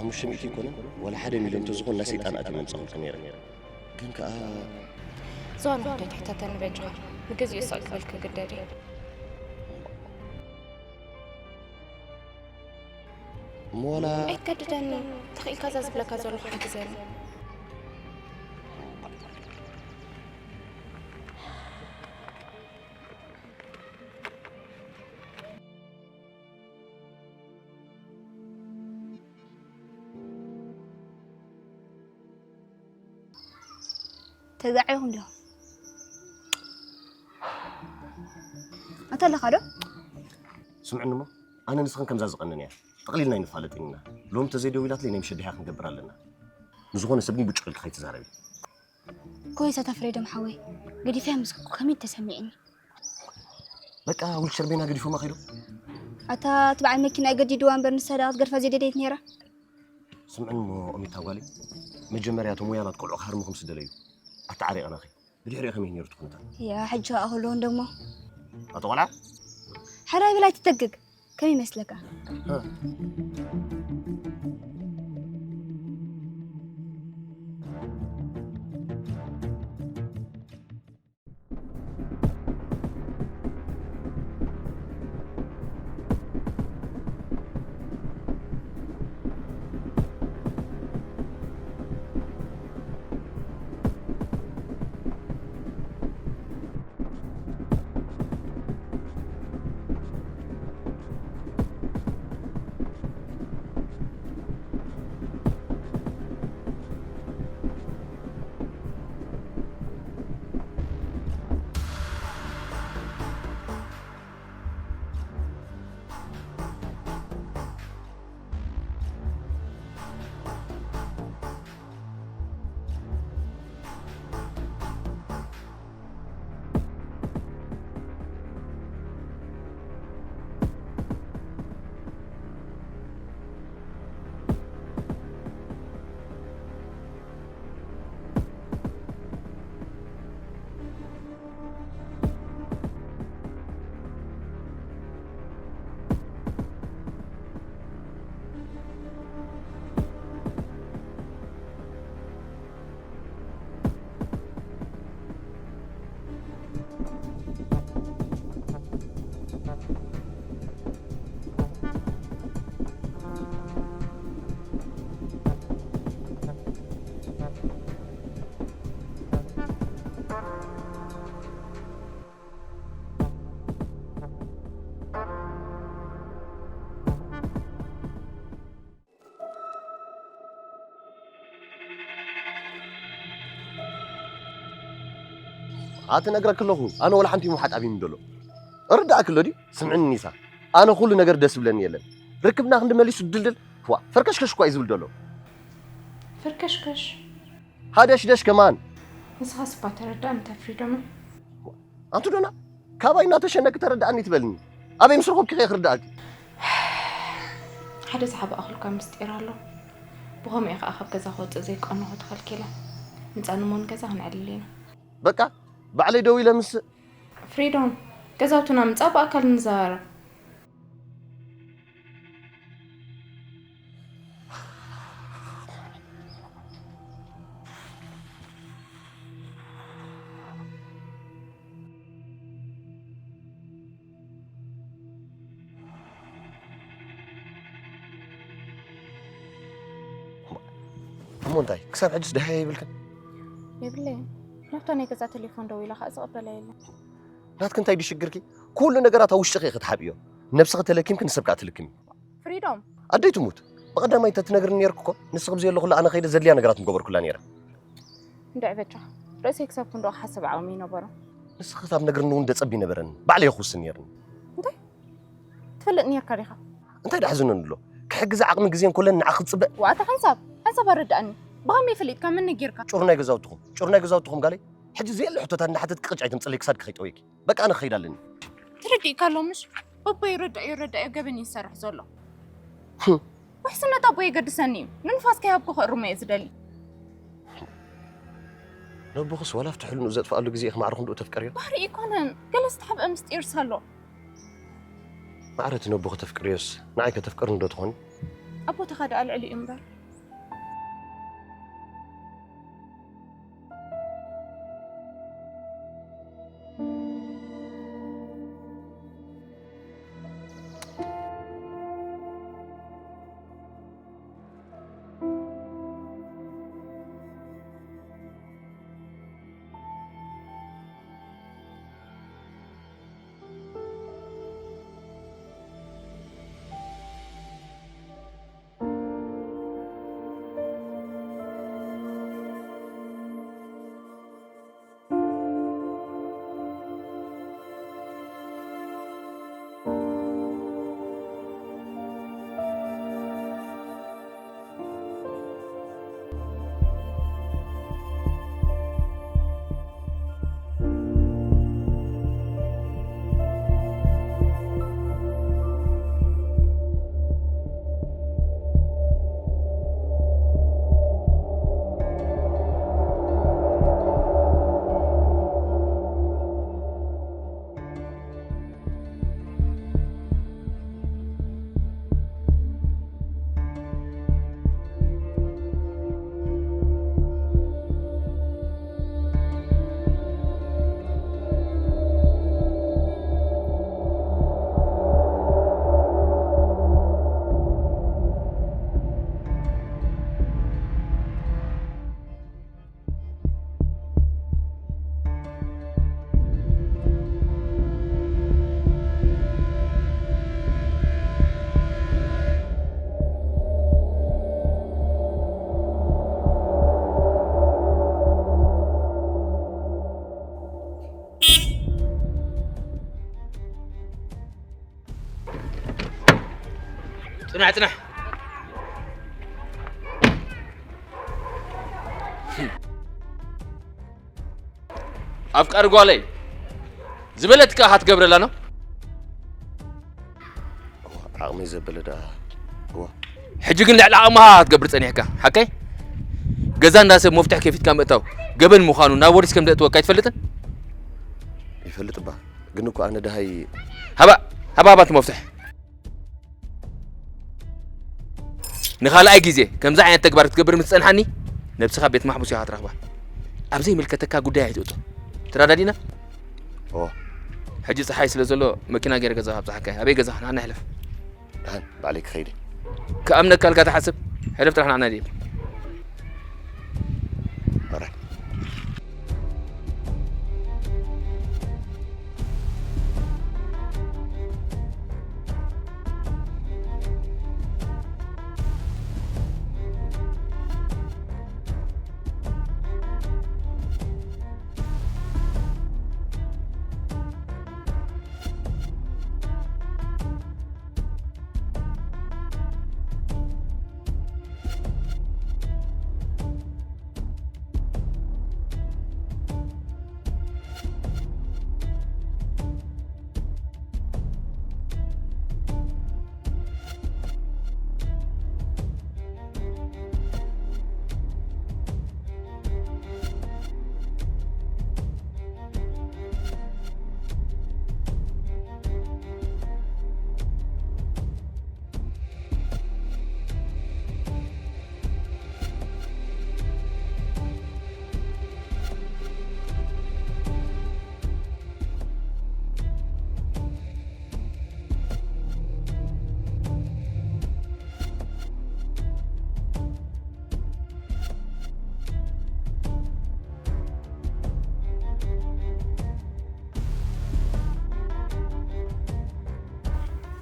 ሓሙሽተ ሚእቲ ኣይኮነን፣ ዋላ ሓደ ሚልዮን እንተዝኾን፣ ናይ ሰይጣን ኣትየ መምጻኹልኪ ነይረ። ግን ከኣ ዝዋን ውሕደት ሕተተኒ በጃኻ። ንግዚኡ ስቕ ክብል ክግደድ እየ። እሞ ዋላ ኣይትገድደኒ። ተኽኢልካ እዛ ዝብለካ ዘለኹ ሓግዘኒ። ተጋዒኹም ዲኹም? ኣታ ኣለኻ ዶ? ስምዕኒ እሞ፣ ኣነ ንስኽን ከምዛ ዝቐንንያ። ጠቕሊልና ኣይንፋለጥን ኢና። ሎሚ ተዘይደዊላትለይ ናይ ምሸት ድሕያ ክንገብር ኣለና። ንዝኾነ ሰብ ግን ብጭቕ ኢልኪ ከይትዛረቢ። ኮይሳ ተፍሬዶም ሓወይ፣ ገዲፈያ ምስ ከድኩ ከመይ ተሰሚዕኒ? በቃ ዊልቸር ቤና ገዲፎማ ከይዶም። ኣታ እቲ በዓል መኪና ገዲድዋ እምበር ንሳ ደኣ ክትገድፋ ዘይደለየት ነይራ። ስምዕኒ እሞ ኦሚታ ጓለይ፣ መጀመርያ እቶም ወያላት ቆልዑ ክሃርሙኹም ስደለዩ። ኣታ ዓሪቕናኺ። ብድሕሪኡ ከመይ ነይሩ እቲ ኩነታት? ያ ሕጂ ከኣ ከለዉ እንደሞ። ኣታ ቆልዓ? ሕራይ ብል ኣይትተግግ። ከመይ ይመስለካ? ሃ። ኣትነግረኪ ኣለኹ፣ ኣነ ወላ ሓንቲ ምውሓጥ ኣብይኒ ደሎ። እርዳእኪ ኣሎ ድዩ? ስምዕኒ ኒሳ፣ ኣነ ኩሉ ነገር ደስ ዝብለኒ የለን። ርክብና ክንዲ መሊሱ ድልድል፣ ዋ፣ ፈርከሽከሽ እኳ እዩ ዝብል ደሎ። ፈርከሽከሽ? ሃደሽደሽ ከማን። ንስኻስ እባ ተረዳእኒ፣ እንተ ፍሪዶም። ኣንቲ ዶና፣ ካባይ እናተሸነኪ ተረዳእኒ ትበልኒ። ኣበይ ምስ ረኸብኪ ከ ክርዳእኪ? ሓደ ዝሓባእኹልካ ምስጢር ኣሎ። ብኸምኡ ከኣ ካብ ገዛ ክወጽእ ዘይቀንኹ ተኸልኪለ። ምጻኒ እሞ ንገዛ ክንዕልል ኢና። በቃ፣ ባዕለይ ደው ኢለ ምስ ፍሪዶም፣ ገዛውትና ምጻእ ብኣካል ንዘራረብ። እሞ እንታይ ክሳብ ሕጅስ ደሃየ ይብልክን? የብለይን። ናብታ ናይ ገዛ ቴሌፎን ደዊላ ከኣ ዝቕበላ የለን። ናትክ እንታይ ድዩ ሽግርኪ? ኩሉ ነገራት ኣብ ውሽጥኺ ኢኺ ትሓብእዮ። ነብስኺ ተለኪምኪ ንሰብ ከኣ ትልክሚ። ፍሪዶም። ኣደይ ትሙት። ብቐዳማይ እንተትነግርኒ ነይርክ እኮ ንስኺ ብዘየለኹላ ኣነ ከይደ ዘድልያ ነገራት ምገበርኩላ ነይረ። እንድዒ በጃ። ርእሰይ ክሳብ ክንዶ ክሓስብ ዓቕሚ ይነበሮ። ንስኺ ክሳብ ነግርኒ እውን ደጸብ ይነበረኒ። ባዕለይ ክውስን ነይርኒ። እንታይ? ትፈልጥ ነይርካ ዲኻ? እንታይ ደኣ ሕዝነኒ ኣሎ? ክሕግዛ ዓቕሚ ግዜ እንኮለኒ ንዓኺ ክጽበ። ዋእ፣ ኣታ ሓንሳብ፣ ሓንሳብ ኣረድኣኒ። ብኸመይ ፈሊጥካ? መን ነጊርካ? ጩር ናይ ገዛውትኹም፣ ጩር ናይ ገዛውትኹም ጋለይ። ሕጂ ዘየለ ሕቶታት እናሓተትኪ ቅጭ ኣይተምጽለይ ክሳድኪ ከይጠወይኪ። በቃ ኣነ ክኸይድ ኣለኒ። ተረዲእካ ኣሎ ምሽ? በቦ ይረዳእዮ ይረዳእዮ ገበን እዩ ዝሰርሕ ዘሎ። ህም። ውሕስነት ኣቦ የገድሰኒ እዩ። ንንፋስ ከይሃብኩ ክእርሞ እየ ዝደሊ። ነቦኽስ ዋላ ኣብቲ ሕልንኡ ዘጥፍኣሉ ግዜ ኢኺ ማዕረ ክንድኡ ተፍቅርዮ? ባህሪ ኣይኮነን። ገለ ዝተሓብአ ምስጢርስ ኣሎ። ማዕረ እቲ ነቦኺ ተፍቅርዮስ ንዓይ ከተፍቅርኒ ዶ ትኾኒ? ኣቦትኻ ደኣ ልዕሊ እዩ እምበር። ጽናሕ፣ ጽናሕ። ኣፍቃሪ ጓለይ ዝበለትካ ኢኻ ትገብረላ ነው። ዓቕመይ ዘበለ ደኣ እዋ። ሕጂ ግን ልዕሊ ዓቕምኻ ክትገብር ጸኒሕካ። ሓቀይ? ገዛ እንዳ ሰብ መፍትሕ ከፊትካ ምእታው ገበን ምዃኑ ናብ ወዲስ ከም ዘእትወካ ኣይትፈልጥን? ይፈልጥ እባ። ግን እኮ ኣነ ደሃይ ሃባ፣ ሃባ፣ ሃባ እቲ መፍትሕ። ንኻልኣይ ግዜ ከምዚ ዓይነት ተግባር ክትገብር ምስ ጸንሓኒ፣ ነብስኻ ቤት ማሕቡስ ኢኻ ትረኽባ። ኣብ ዘይምልከተካ ጉዳይ ኣይትእቶ። ተረዳዲና? ኦ፣ ሕጂ ጸሓይ ስለ ዘሎ መኪና ገይረ ገዛኻ ኣብጽሓካ። ኣበይ ገዛኻ? ንዓና ሕለፍ። ደሓን ባዕለይ ክኸይድ እየ። ክኣምነካ ኢልካ ትሓስብ? ሕለፍ ጥራሕ ንዓና ድየ። ኧረ።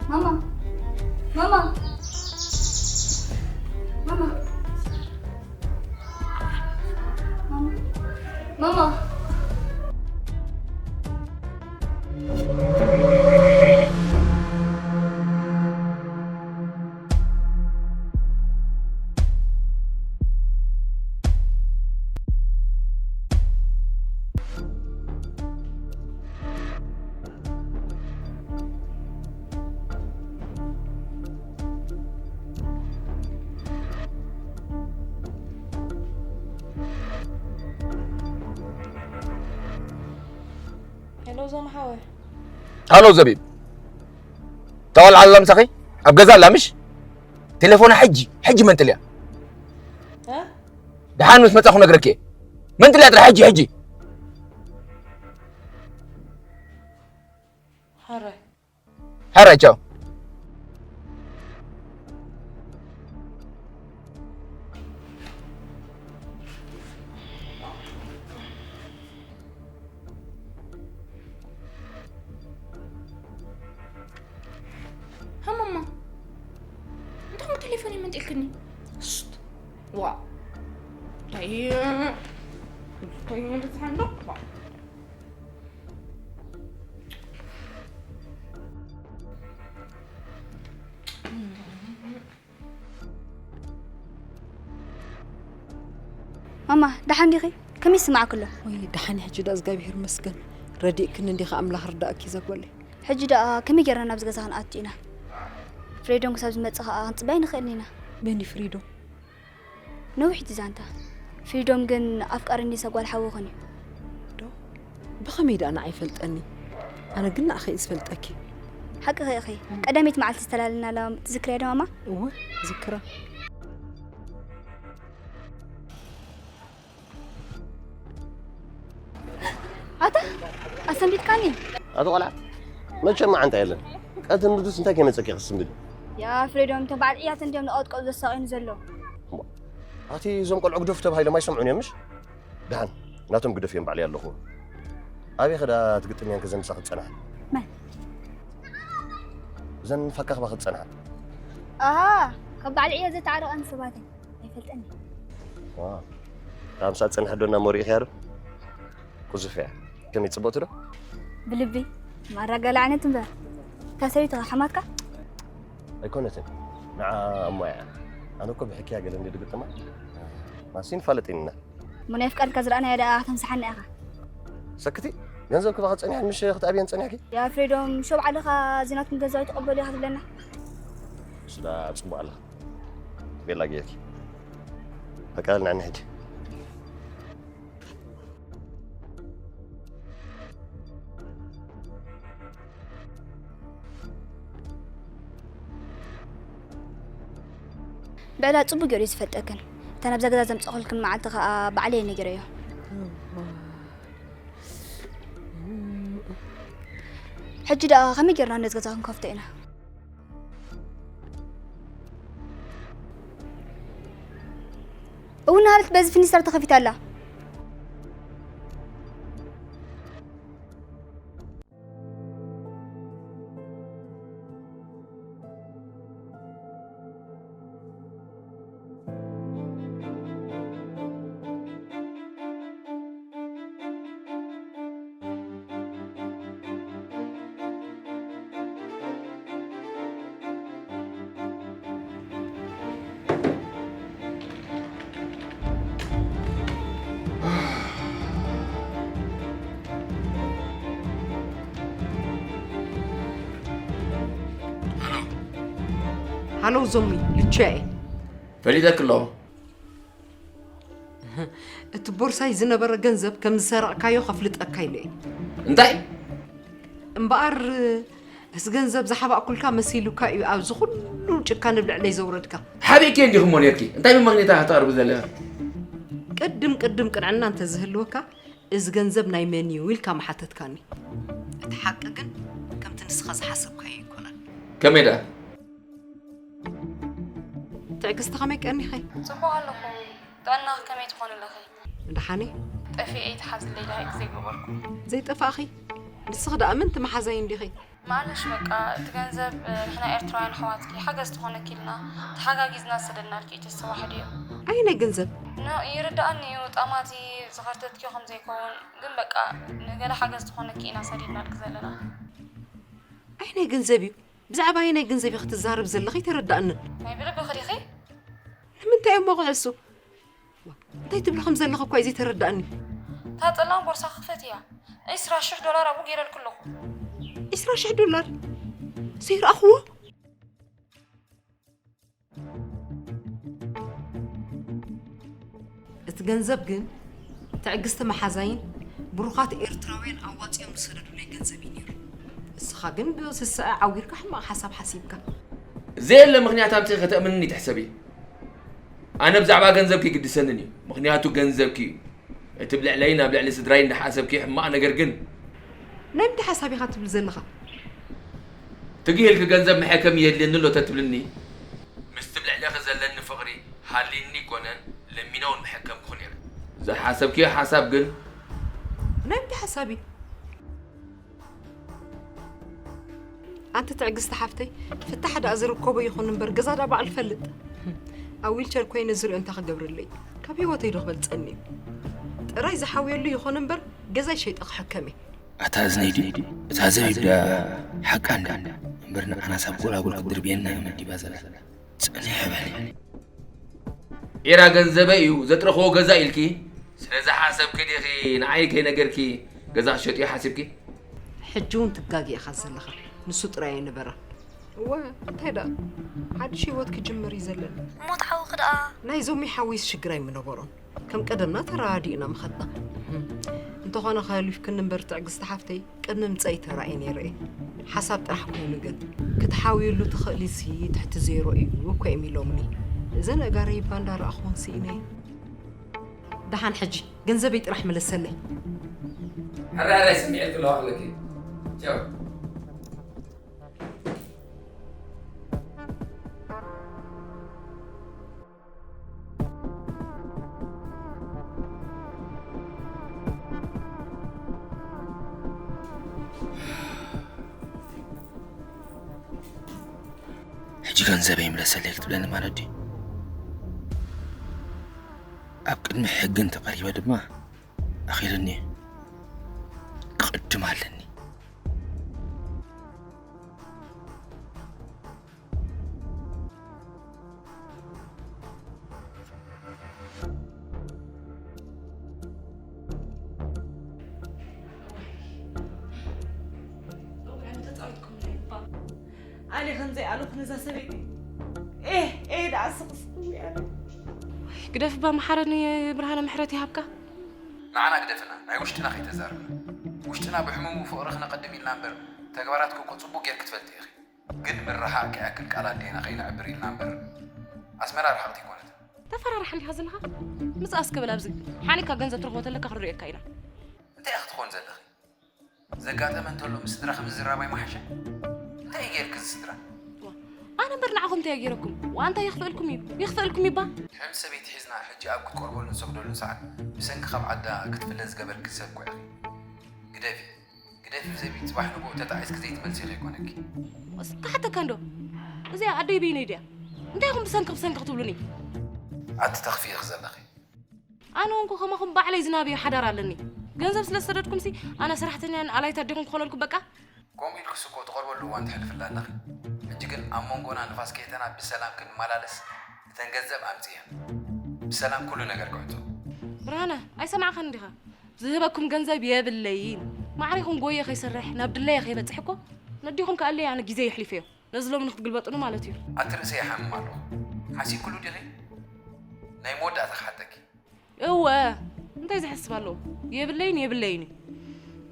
ማማ ማማ ማማ ማማ ማማ ሄሎ ዞም ሓወ ሃሎ ዘቢብ፣ ታዋል ዓላ ምሳኺ ኣብ ገዛ ኣላ ምሽ? ቴሌፎና ሕጂ ሕጂ መንጥልያ። እ? ደሓን ምስ መጻኹ ነግረኪ እየ። መንጥልያ ጥራሕ ሕጂ ሕጂ። ሓራይ ሓራይ ቻው። ሃመማ እንታይ ቴሌፎን ይመንጥልክኒ? ስት ዋ እንታይ እንታይ ይበዝሓ እንዶ ዋ ማማ ደሓን ዲኺ? ከመይ ይስማዓኪ ኣሎ? ወይ ደሓን ሕጂ ደኣ እግዚኣብሄር ይመስገን ረዲእክኒ እንዲኺ ኣምላኽ ርዳእኪ ዘጎለይ። ሕጂ ደኣ ከመይ ጌርና ናብዚ ገዛ ክንኣቱ ኢና? ፍሬዶን ክሳብ ዝመጽእ ኸኣ ክንጽበይ ንኽእልን ኢና። መን እዩ ፍሪዶም? ነዊሕ እቲ ዛንታ። ፍሪዶም ግን ኣፍቃሪ ኒሳ ጓል ሓውኽን እዩ። ዶ? ብኸመይ ደኣ ንዓይ ይፈልጠኒ? ኣነ ግን ንኣኸ እዩ ዝፈልጠኪ። ሓቅኺ ኢኺ። ቀዳመይቲ መዓልቲ ዝተላለናላ ትዝክርያ ዶ ማማ? እወ፣ ዝክራ። ኣታ ኣሰንቢድካኒ። ኣቲ ቆልዓ መቸም መዓንጣ የለን። ቀትሪ ንዱስ እንታይ ከይመፀኪ ክስምብል? ያ ፍሬዶም እቶም በዓል ዕያት እንዲዮም ንቐጥቀጡ ዘሳቕዩኒ ዘለዉ። ኣቲ እዞም ቆልዑ ግደፉ ተባሂሎም ኣይሰምዑን እዮም ምሽ? ደሓን ናቶም ግደፍ እዮም ባዕለይ ኣለኹ። ኣበይ ኸዳ ትግጥምያን ከዘን ምሳኺ ትጸንሓ? መን? እዘን ፋካኽባ ክትጸንሓ። ኣሃ ካብ በዓል ዕያት ዘተዓረቐን ሰባትን። ኣይፈልጠኒ። ራምሳ ጽንሕ ዶ እናመሪእኽያ ዶ? ቁዙፍ እያ። ከመይ ጽብቕቲ ዶ? ብልቢ ማራ ገለ ዓይነት እምበር። እታ ሰበይቲ ሓማትካ? ኣይኮነትን። ንዓ እሞ እያ። ኣነ እኮ ብሕክያ ገለ እንዲ ድግጥማ። ማሲን ፋለጥ ኢና። እሞ ናይ ፍቃድካ ዝረኣናያ ደኣ ከተምስሓና ኢኻ። ሰክቲ፣ ገንዘብ ክባኻ ጸኒሐን ምሽ ክትኣብየን ጸኒሕኪ? ያ ፍሬዶም፣ ሸው ባዕልኻ እዚ ናትኩም ገንዘብ ኣይትቕበሉ ኢኻ ትብለና። እሱ ደኣ ጽቡቕ ኣለኻ። ቤላ ጌርኪ። በቃ ንዕኒ ሕጂ። ብዕዳ ጽቡቅ ገይሩ እዩ ዝፈልጠክን። እታ ናብዛ ገዛ ዘምጻእኩልክን መዓልቲ ከኣ ባዕለይ እየ ነጊረዮ። ሕጂ ደኣ ከመይ ጌርና ነዚ ገዛ ክንከፍቶ ኢና? እውን ሃለት በዚ ፊኒስተር ተኸፊታ ኣላ። ሃሎ ዞሚ፣ ልቻ እየ። ፈሊጠኪ ኣለኹ። እቲ ቦርሳይ ዝነበረ ገንዘብ ከም ዝሰረቕካዮ ከፍልጠካ ኢለ እየ። እንታይ? እምበኣር፣ እዚ ገንዘብ ዝሓባእኩልካ መሲሉካ እዩ ኣብዚ ኩሉ ጭካነ ኣብ ልዕለይ ዘውረድካ። ሓቢእኪ እንዲኹም እሞ ኔርኪ። እንታይ መመኽኔታ ከተቕርቢ ዘለኻ? ቅድም ቅድም ቅንዕና እንተዝህልወካ፣ እዚ ገንዘብ ናይ መን እዩ ኢልካ ምሓተትካኒ። እቲ ሓቂ ግን ከምቲ ንስኻ ዝሓሰብካዮ ኣይኮነን። ከመይ ደኣ? ትዕግስቲ ከመይ ቀኒኺ? ጽቡቕ ኣለኹ። ጥዕናኺ ከመይ ትኾኒ ኣለኺ? ደሓን እየ። ጠፊኤ ይትሓዝለይ ደሃይ ግዜ ገበርኩ። ዘይጠፋእኺ? ንስኺ ደኣ ምንቲ መሓዛይ እንዲኺ? ማለሽ በቃ እቲ ገንዘብ፣ እ፣ ንሕና ኤርትራውያን ኣሕዋትኪ ሓገዝ ትኾነኪ ኢልና ተሓጋጊዝና ዝሰደድናልኪ እዩ ተስተዋሕድዮ። ኣየናይ ገንዘብ? ኖ፣ ይርድኣኒ እዩ ጣማቲ ዝኸርተትኪዮ ከም ዘይከውን፣ ግን በቃ ንገለ ሓገዝ ትኾነኪ ኢና ሰዲድናልኪ ዘለና። ኣየናይ ገንዘብ እዩ? ብዛዕባ ኣየናይ ገንዘብ ኢኺ ትዛረብ ዘለኺ ኣይተረድኣንን። ናይ ብልብኺ ዲኺ? ንምንታይ እሞ ክሕሱ? እንታይ ትብሊ ከም ዘለኺ እኳ እዩ ዘይተረድኣኒ። እታ ጸላም ቦርሳ ክፈትያ። ዒስራ ሽሕ ዶላር ኣብኡ ገይረልኪ ኣለኹ። ዒስራ ሽሕ ዶላር? ዘይረኣኽዎ? እቲ ገንዘብ ግን ትዕግስቲ መሓዛይን ብሩኻት ኤርትራውያን ኣዋጺኦም ዝሰደዱለይ ገንዘብ እዩ ነይሩ። እስኻ ግን ብስስዐ ዓዊርካ ሕማቕ ሓሳብ ሓሲብካ። ዘየለ ምኽንያት ኣምጺእኺ ከተእምንኒ ትሕሰቢ። ኣነ ብዛዕባ ገንዘብኪ ይግድሰንን እዩ። ምኽንያቱ ገንዘብኪ እዩ። እቲ ብልዕለይን ኣብ ልዕሊ ስድራይን እንዳሓሰብኪ ሕማቕ ነገር ግን። ናይ ምንታይ ሓሳብ ኢኻ ትብል ዘለኻ? ትግህ ኢልኪ ገንዘብ መሐከሚ የድልየኒ ኣሎ ተትብልኒ፣ ምስቲ ብልዕለኺ ዘለኒ ፍቕሪ ሃልይኒ ኣይኮነን፣ ለሚነ እውን መሐከምኩኺ ነይረ። ዝሓሰብክዮ ሓሳብ ግን። ናይ ምንታይ ሓሳብ እዩ? ኣንቲ ትዕግስቲ ሓፍተይ፣ ፍታሕ ደኣ ዝርከቦ ይኹን እምበር፣ ገዛ ደኣ ባዕሉ ይፈልጥ። ኣብ ዊልቸር ኮይነ ዝሪኦ እንታይ ክገብረለይ? ካብ ህይወተይ ዶ ክበልጸኒ እዩ? ጥራይ ዝሓውየሉ ይኹን እምበር፣ ገዛይ ሸይጠ ክሕከም እየ። ኣታ እዝነይ ድዩ? እታ ዘቢብ ደኣ ሓቃ እንዳ እምበር፣ ንዓናስ ኣብ ጎላጉል ክትድርብየና እያ መዲባ ዘላ። ጽንሕ በሊ። ዒራ ገንዘበይ እዩ ዘጥረኽዎ ገዛ ኢልኪ ስለ ዝሓሰብኪ ዲኺ ንዓይ ከይነገርኪ ገዛ ክሸጥ እዩ ሓሲብኪ? ሕጂ እውን ትጋገ ኢኻ ዘለኻ። ንሱ ጥራይ ኣይነበረን። እወ፣ እንታይ ደኣ? ሓድሽ ህይወት ክጅምር እዩ ዘለኒ። እሞ እቲ ሓውኺ ደኣ? ናይ ዞሚ ሓውይስ ሽግር ኣይምነበሮን። ከም ቀደምና ተረዳዲእና ምኸድና። እንተኾነ ከሊፍክኒ እምበር ትዕግስቲ ሓፍተይ፣ ቅድሚ ምጸይ ተራእየ ነይረ እየ። ሓሳብ ጥራሕ ኮይኑ ግን፣ ክትሓውየሉ ትኽእሊሲ ትሕቲ ዜሮ እዩ እኮ እዮም ኢሎምኒ። እዘን ኣእጋረይ እባ እንዳረኣኹወን ስኢነ እየ። ደሓን ሕጂ ገንዘበይ ጥራሕ ምለሰለይ። ሕራይ ሕራይ ስምዒት ክለዋወለኪ። ቻው። ሕጂ ገንዘበይ ምለሰለይ ክትብለኒ ማለት ድዩ? ኣብ ቅድሚ ሕጊ እንተቐሪበ ድማ ኣኺሉኒ እዩ። ክቕድም ኣለኒ። ከምዘይ ኣሉኽ ነዛ ሰበይቲ። ኤህ፣ ኤህ፣ ደኣ ስቕ ስቕ እያ። ግደፍ እባ፣ መሓረኒ። ብርሃነ ምሕረት ይሃብካ። ንዓና ግደፍና፣ ናይ ውሽጥና ከይተዛረብና። ውሽጥና ብሕሙሙ ፍቕሪ ክነቐድም ኢልና እምበር፣ ተግባራትኪ እኮ ጽቡቕ ጌርኪ ትፈልጢ ኢኺ። ግን ምርሕሓቕ ከይኣክል ቃል ኣዴና ከይነዕብር ኢልና እምበር፣ ኣስመራ ርሕቕቲ ኣይኮነትን። ተፈራርሓ እንዲኻ ዘለኻ? ምጻእ እስከ በል ኣብዚ። ሓኒካ ገንዘብ ትረኽቦ ተለካ ክንርእየካ ኢና። እንታይ ኢኺ ትኾን ዘለኺ? ዘጋጠመ እንተሎ ምስ ስድራኺ ምዝራብ ኣይምሓሸን? እንታይ እዩ ጌርኪ እዚ ስድራ? ዋ፣ ኣነ እምበር ንዓኹም እንታይ ገይረኩም? ዋ፣ እንታይ የኽፍአልኩም እዩ? የኽፍአልኩም ይባ? ከም ሰበይቲ ሒዝና ሕጂ ኣብ ክትቆርበሉ ንሰግደሉ ሰዓት ብሰንኪ ካብ ዓዳ ክትፍለ ዝገበርኪ ሰብ እኮ ኢኺ። ግደፊ፣ ግደፊ ዘቢ፣ ጽባሕ ንግሆ ተጣዒስኪ ዘይትመልሲ ከይኮነኪ። ወስ፣ ክሓተካ እንዶ። እዚኣ ኣደይ በይነይ ድያ? እንታይ ኢኹም ብሰንኪ ብሰንኪ ክትብሉኒ? ኣቲ ተኽፊ ኢኺ ዘለኺ። ኣነ ወንኩ ከማኹም ባዕለይ ዝናብዮ ሓዳር ኣለኒ። ገንዘብ ስለ ዝሰደድኩምሲ ኣነ ሰራሕተኛን ኣላይት ኣዴኹም ክኾነልኩም በቃ። ከምኡ ኢልክስ እኮ ትቐርበሉ እዋን ትሕልፍላ ኣለኺ። ሕጂ ግን ኣብ መንጎና ንፋስ ከየተና ብሰላም ክንመላለስ እተን ገንዘብ ኣምጽእየን። ብሰላም ኩሉ ነገር ክዕጾ። ብርሃነ፣ ኣይሰማዕኻን እንዲኻ? ዝህበኩም ገንዘብ የብለይን። ማዕሪኹም ጎየ ከይሰርሕ ናብ ድለየ ከይበጽሕ እኮ ነዲኹም ከኣለይ ኣነ ግዜ የሕሊፈዮ። ነዚ ሎሚ ንክትግልበጡኒ ማለት እዩ። ኣቲ ርእሰይ ይሓምም ኣለኹ። ሓሲብክሉ ዲኺ? ናይ መወዳእታ ክሓተኪ። እወ፣ እንታይ ዝሕስብ ኣለዎ? የብለይን፣ የብለይን እዩ።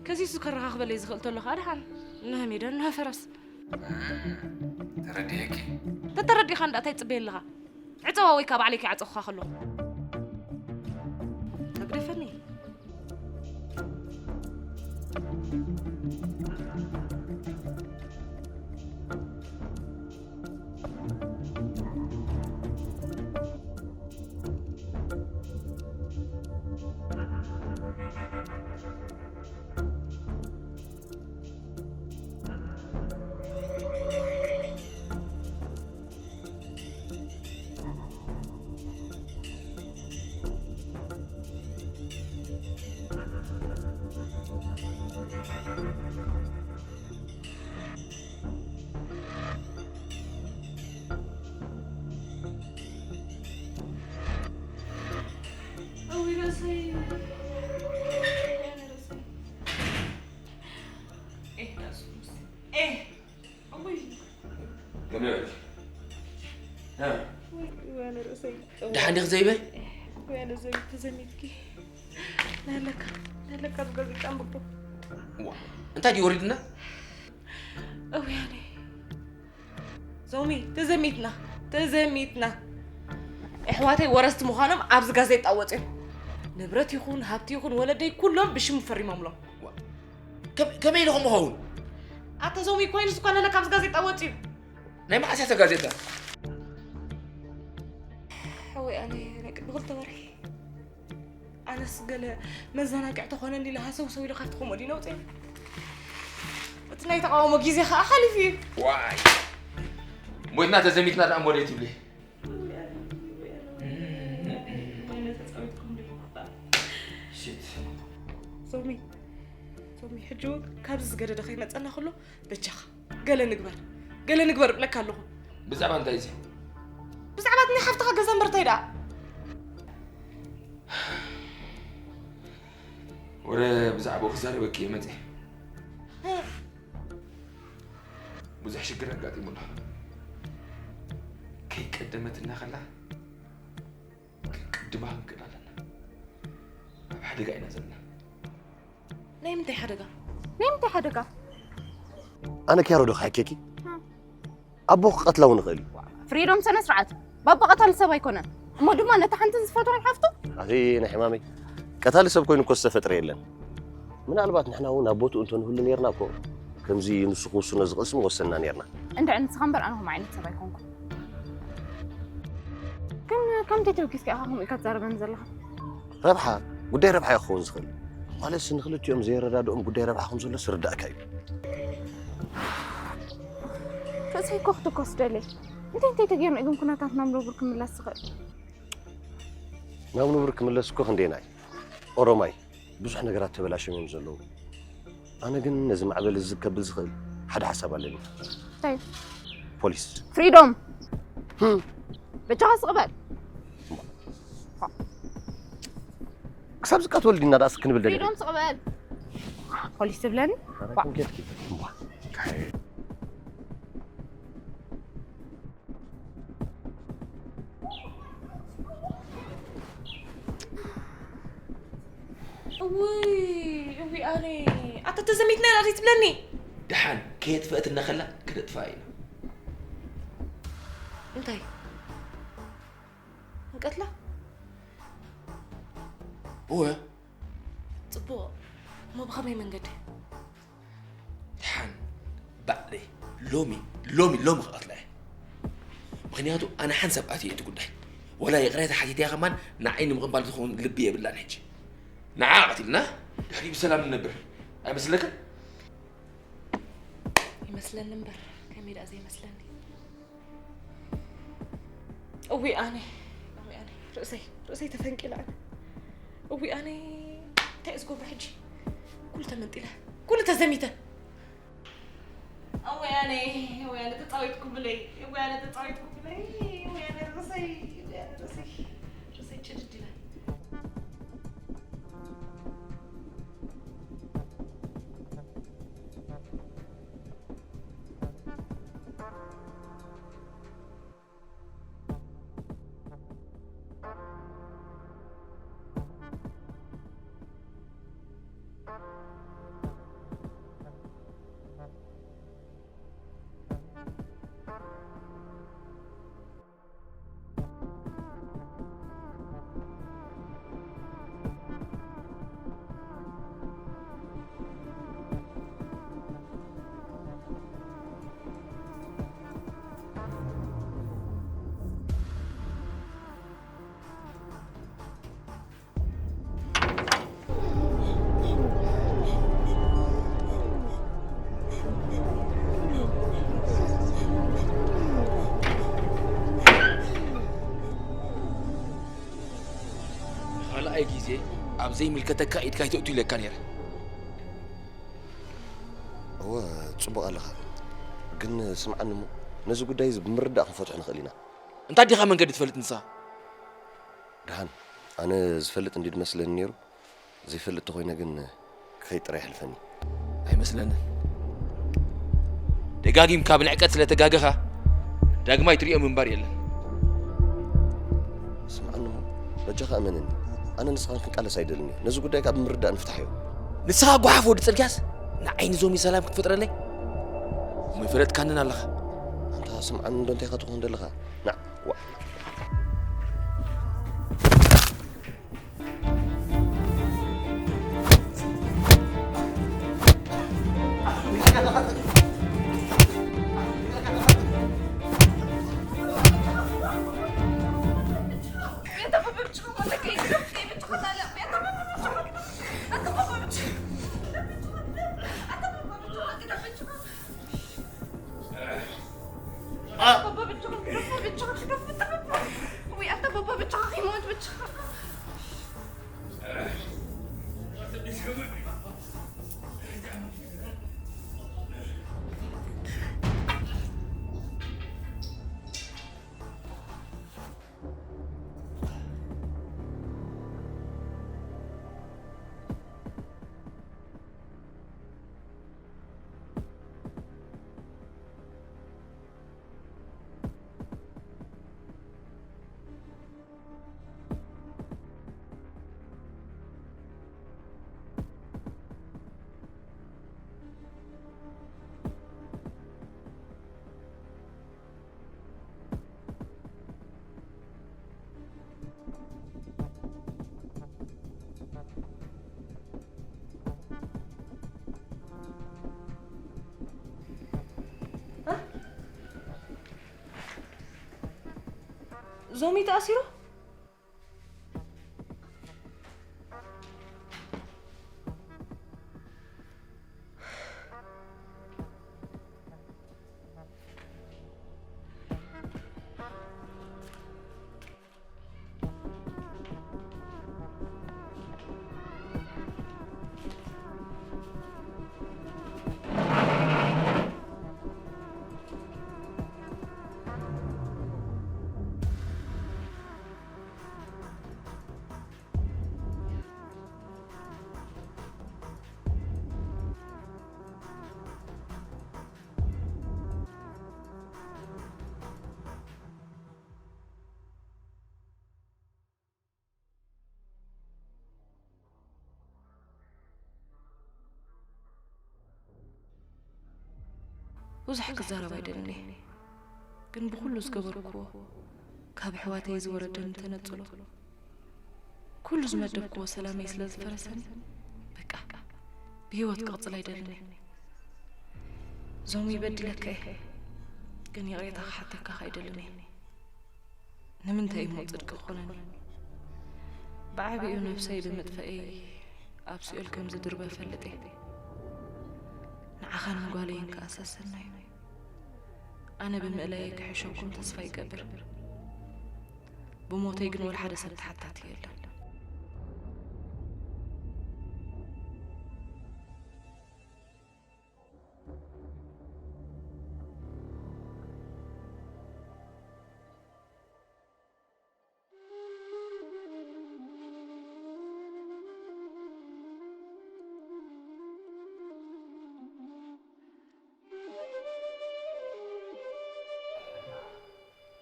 ከሲሱ ከረኻኽበለይ ዝኽእል ተሎ ኸኣ ደሓን። እነሀ ሜዳ፣ እነሀ ፈረስ። እም፣ ተረዲኤኪ። ተተረዲእኻ እንዳ እንታይ ትጽበየ ኣለኻ? ዕጸዋ ወይ ከኣ ባዕለይ ከይዓጸኹኻ ከለኹ። ተግደፈኒ። ደሓን ዲኺ ዘይበ? ወያነ ዘቢት ተዘሚትኪ። ናለካ፣ ናለካ ኣብ ጋዜጣ ኣንብቦ። ዋ፣ እንታይ ድዩ ወሪድና? ወያነ። ዞሚ፣ ተዘሚትና፣ ተዘሚትና። ኣሕዋተይ ወረስቲ ምዃኖም ኣብዚ ጋዜጣ ወፂኦም። ንብረት ይኹን፣ ሃብቲ ይኹን፣ ወለደይ ኩሎም ብሽሙ ፈሪሞምሎም። ዋ፣ ከመ-፣ ከመይ ኢሉ ከምኡ ኸውን? ኣታ ዞሚ፣ ኮይኑስ እኳ ናለካ ኣብዚ ጋዜጣ ወፂኡ። ናይ መዓስ እያ እታ ጋዜጣ? ሓወይ፣ ኣነ ናይ ቅድሚ ክልተ ወርሒ። ኣነስ ገለ መዘናግዒ ተኾነኒ ኢለ ሃሰው ሰው ኢለ ካብቲ ኮሞዲኖ ኣውፅኤ። እቲ ናይ ተቓውሞ ግዜ ኸዓ ሓሊፉ እዩ። ዋይ! ሞይትና ተዘሚትና ደኣ እሞ ደይ ትብሊ? ሽት። ሶሚ፣ ሶሚ፣ ሕጂ እውን ካብዚ ዝገደደ ከይመፀና ከሎ በጃኻ ገለ ንግበር፣ ገለ ንግበር እብለካ ኣለኹ። ብዛዕባ እንታይ እዚ? ብዛዕባ እቲ ናይ ሓፍትኻ ገዛ እምበር እንታይ ደኣ? ወረ ብዛዕባኡ ክዛረበኪ እየ መፅየ። እ። ብዙሕ ሽግር ኣጋጢሙና። ከይቀደመትና ከላ ክንቅድማ ክንክእል ኣለና። ኣብ ሓደጋ ኢና ዘለና። ናይ ምንታይ ሓደጋ? ናይ ምንታይ ሓደጋ? ኣነ ክያሮ ዶ ክሓኬኪ? እ። ኣቦ ክቐትላ እውን ይኽእል እዩ። ፍሪዶም፣ ስነ ስርዓት። ባባ ቀታሊ ሰብ ኣይኮነን። እሞ ድማ ነታ ሓንቲ ዝፈትዋን ሓፍቱ? ኣቲ ናይ ሕማመይ። ቀታሊ ሰብ ኮይኑ እኮ ዝተፈጥረ የለን። ምናልባት ንሕና እውን ኣብ ቦትኡ እንተንህሉ ነይርና እኮ ከምዚ ንሱ ክውስኖ ዝኽእልስ ምወሰንና ነይርና። እንድዒ ንስኻ እምበር ኣነ ከምኡ ዓይነት ሰብ ኣይኮንኩን። ግን ከምቲ ተወኪስካ ኢኻ ከምኡ ኢልካ ትዛረበኒ ዘለኻ? ረብሓ፣ ጉዳይ ረብሓ እዩ ክኸውን ዝኽእል። ማለትስ ንክልቲኦም ዘየረዳድኦም ጉዳይ ረብሓ ከም ዘሎስ ይርዳእካ እዩ። ርእሰይ እኮ ክትኮስ ደልየ። እንታይ እንታይ ተገይርና እዩ ግን ኩነታት ናብ ንቡር ክምለስ ዝኽእል? ናብ ንቡር ክምለስ እኮ ክንደየናይ? ኦሮማይ፣ ብዙሕ ነገራት ተበላሽዮም እዮም ዘለዉ። ኣነ ግን ነዚ ማዕበል እዚ ከብል ዝኽእል ሓደ ሓሳብ ኣለኒ። እንታይ? ፖሊስ። ፍሪዶም! ህም። በጃኻ ስቕ በል። ክሳብ ዝቃትወል ዲና ደኣስ ክንብል ደሊና? ፍሪዶም ስቕ በል። ፖሊስ ትብለኒ? ኧረ ክንጌድኪ። እምቧ። ካሄ። እውይ፣ እውይ ኣነ። ኣታ ተዘሚትና ኢና ዘይትብለኒ። ደሓን ከየጥፈአትና ከላ ክነጥፍኣ ኢና። እንታይ? ንቀትላ? እወ። ጽቡቕ። እሞ ብኸመይ መንገዲ? ደሓን ባዕለይ ሎሚ፣ ሎሚ፣ ሎሚ ክቐትላ እየ። ምኽንያቱ ኣነ ሓንሳብ ኣትየ እቲ ጉዳይ። ወላ ይቕሬታ ሓቲተያ ከማን ንዓይ ንምቕባል ዝኸውን ልቢ የብላን ሕጂ። ንዓ ቀቲልና ድሕሪኡ ብሰላም ንነብር ኣይመስለክን? ይመስለኒ እምበር ከመይ ደኣ ዘይመስለኒ። እውይ ኣነ፣ እውይ ኣነ፣ ርእሰይ፣ ርእሰይ ተፈንቂለ ኣነ። እውይ ኣነ፣ እንታይ እየ ዝገብሮ ሕጂ? ኩሉ ተመንጢለ፣ ኩሉ ተዘሚተ። እውይ ኣነ፣ እውይ ኣነ፣ ተጻዊትኩምለይ፣ እውይ ኣነ፣ ተጻዊትኩምለይ፣ እውይ ኣነ፣ ርእሰይ፣ እውይ ኣነ፣ ርእሰይ፣ ርእሰይ ጭድድ ኢለ። ንኻልኣይ ግዜ ኣብ ዘይምልከተካ ኢድካ ኣይተእቱ ኢለካ ነይረ። እወ፣ ጽቡቕ ኣለኻ። ግን ስምዓኒ እሞ፣ ነዚ ጉዳይ እዚ ብምርዳእ ክንፈትሖ ንኽእል ኢና። እንታይ ዲኻ መንገዲ ትፈልጥ ንስኻ? ደሓን፣ ኣነ ዝፈልጥ እንድዩ ዝመስለኒ ነይሩ። ዘይፈልጥ ተኾይነ ግን ክኸይድ ጥራይ ይሕልፈኒ። ኣይመስለንን። ደጋጊምካ ብንዕቀት ስለ ተጋገኻ፣ ዳግማይ ትሪኦ ምንባር የለን። ስምዓኒ እሞ፣ በጃኻ እመነኒ። ኣነ ንስኻን ክንቃለስ ኣይደልን እየ። ነዚ ጉዳይ ከኣ ብምርዳእ ንፍታሓዮ። ንስኻ ጓሓፍ ወዲ ጽርግያስ፣ ንዓይ ንዞሚ ሰላም ክትፈጥረለይ? እሞ ይፈለጥካንን ኣለኻ። ኣንታ ስምዓኒ እንዶ እንታይ ኢኻ ትኾን ዘለኻ? ናዕ፣ ዋ። ዞሚ ተኣሲሩ? ብዙሕ ክዛረብ ኣይደልን እየ፣ ግን ብኹሉ ዝገበርክዎ ካብ ኣሕዋተይ ዝወረደኒ ተነጽሎ፣ ኩሉ ዝመደብክዎ ሰላመይ ስለ ዝፈረሰኒ፣ በቃ ብህይወት ክቕጽል ኣይደልን እየ። ዞሚ፣ በዲለካ እየ፣ ግን ይቕሬታ ክሓተካ ኣይደልን እየ። ንምንታይ እሞ ጽድቂ ክኾነኒ? ብዓቢኡ ነብሰይ ብምጥፋኤይ ኣብ ሲኦል ከም ዝድርበ እፈልጥ እየ። ንዓኻን ንጓለይን ከኣ ሰሰናዩ። ኣነ ብምእላየይ ክሕሸኩም ተስፋ ይገብር። ብሞተይ ግን ወላ ሓደ ሰብ ተሓታቲ የለን።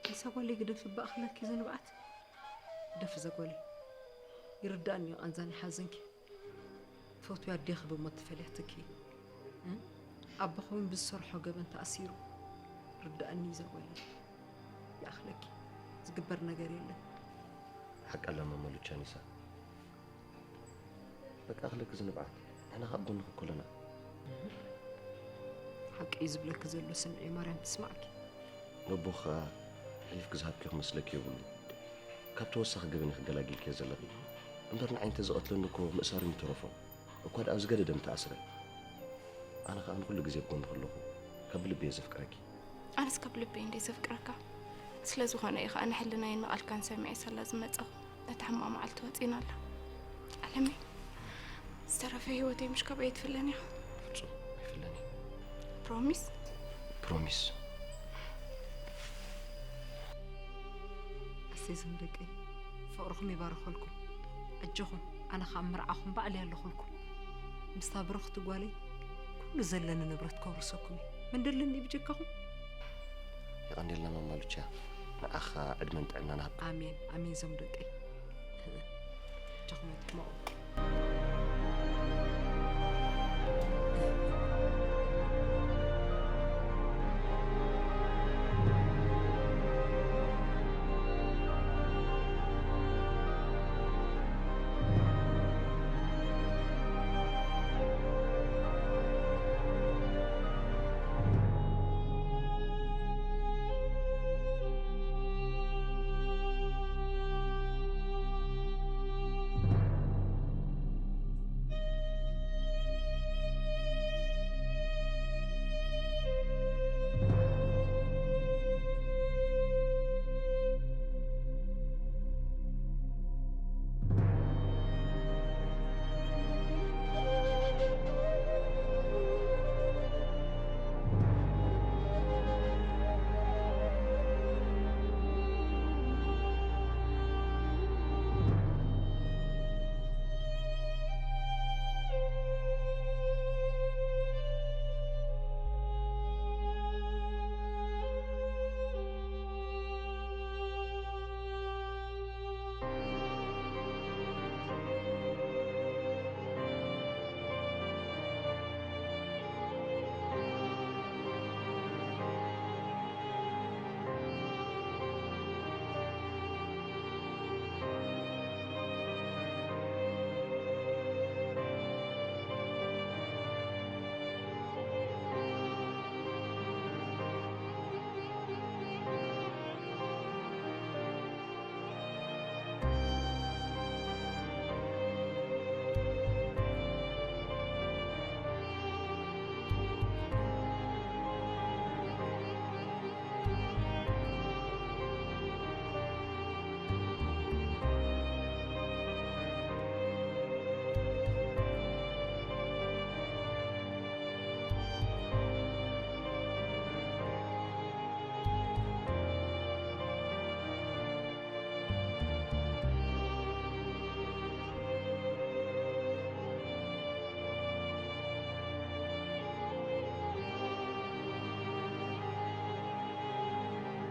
ንሳ ጓለይ ግደፊ እባ ኣኽለኪ ዝንብዓት። ግደፊ እዛ ጓለይ። ይርዳእኒ እዩ ቃንዛን ሓዘንኪ። ፈትዊ ኣዴኺ ብሞት ተፈሊያትኪ። እ? ኣቦኺ እውን ብዝሰርሖ ገበን ተኣሲሩ። ርዳእኒ እዩ እዛ ጓለይ። ይኣኽለኪ። ዝግበር ነገር የለን። ሓቂ ኣለማ መሉቻ ኒሳ። በቃ ኣኽለኪ ዝንብዓት። ንሕና ካብ ጎንኺ እኮ ኣለና። ሓቂ እዩ ዝብለኪ ዘሎ፣ ስምዒ፣ ማርያም ትስማዕኪ። ነቦኺ ኸኣ ሕሊፍኪ ዝሃብኪ ክመስለኪ የብሉን። ካብ ተወሳኺ ገበን ኢኺ ገላጊልኪዮ ዘለኺ። እምበር ንዓይ እንተዝቐትለኒ እኮ ምእሳሩ ምተረፎ። እኳ ደኣ ኣብ ዝገደደ ምተኣስረ። ኣነ ኸኣ ንኹሉ ግዜ ኣብ ጎንኺ ኣለኹ። ካብ ልቢ እየ ዘፍቅረኪ። ኣነስ ካብ ልበይ እንደ ዘፍቅረካ። ስለ ዝኾነ እዩ ኸኣ ንሕልናይን ንቓልካን ሰሚዐ ሳላ ዝመጸኹ። ነታ ሕማቕ መዓልቲ ወጺና ኣላ። ኣለመይ፣ ዝተረፈ ህይወተይ ምሽ ካባይ ኣይትፍለን ኢኻ? ፍጹም ኣይፍለን እየ። ፕሮሚስ? ፕሮሚስ። ኣሰይ ዞም ደቀይ፣ ፍቕርኹም ይባርኸልኩም። ኣጆኹም፣ ኣነ ኸኣ ኣብ መርዓኹም ባዕለይ ኣለኹልኩም። ምስታ ብርኽቲ ጓለይ ኩሉ ዘለኒ ንብረት ከውርሰኩም እየ። መን ደለኒ ብጀካኹም? የቐንየልና ማማ ሉቻ፣ ንዓኻ ዕድመን ጥዕናን ሃብካ። ኣሜን፣ ኣሜን ዞም ደቀይ። ኣጆኹም ኣይትሕመቑ።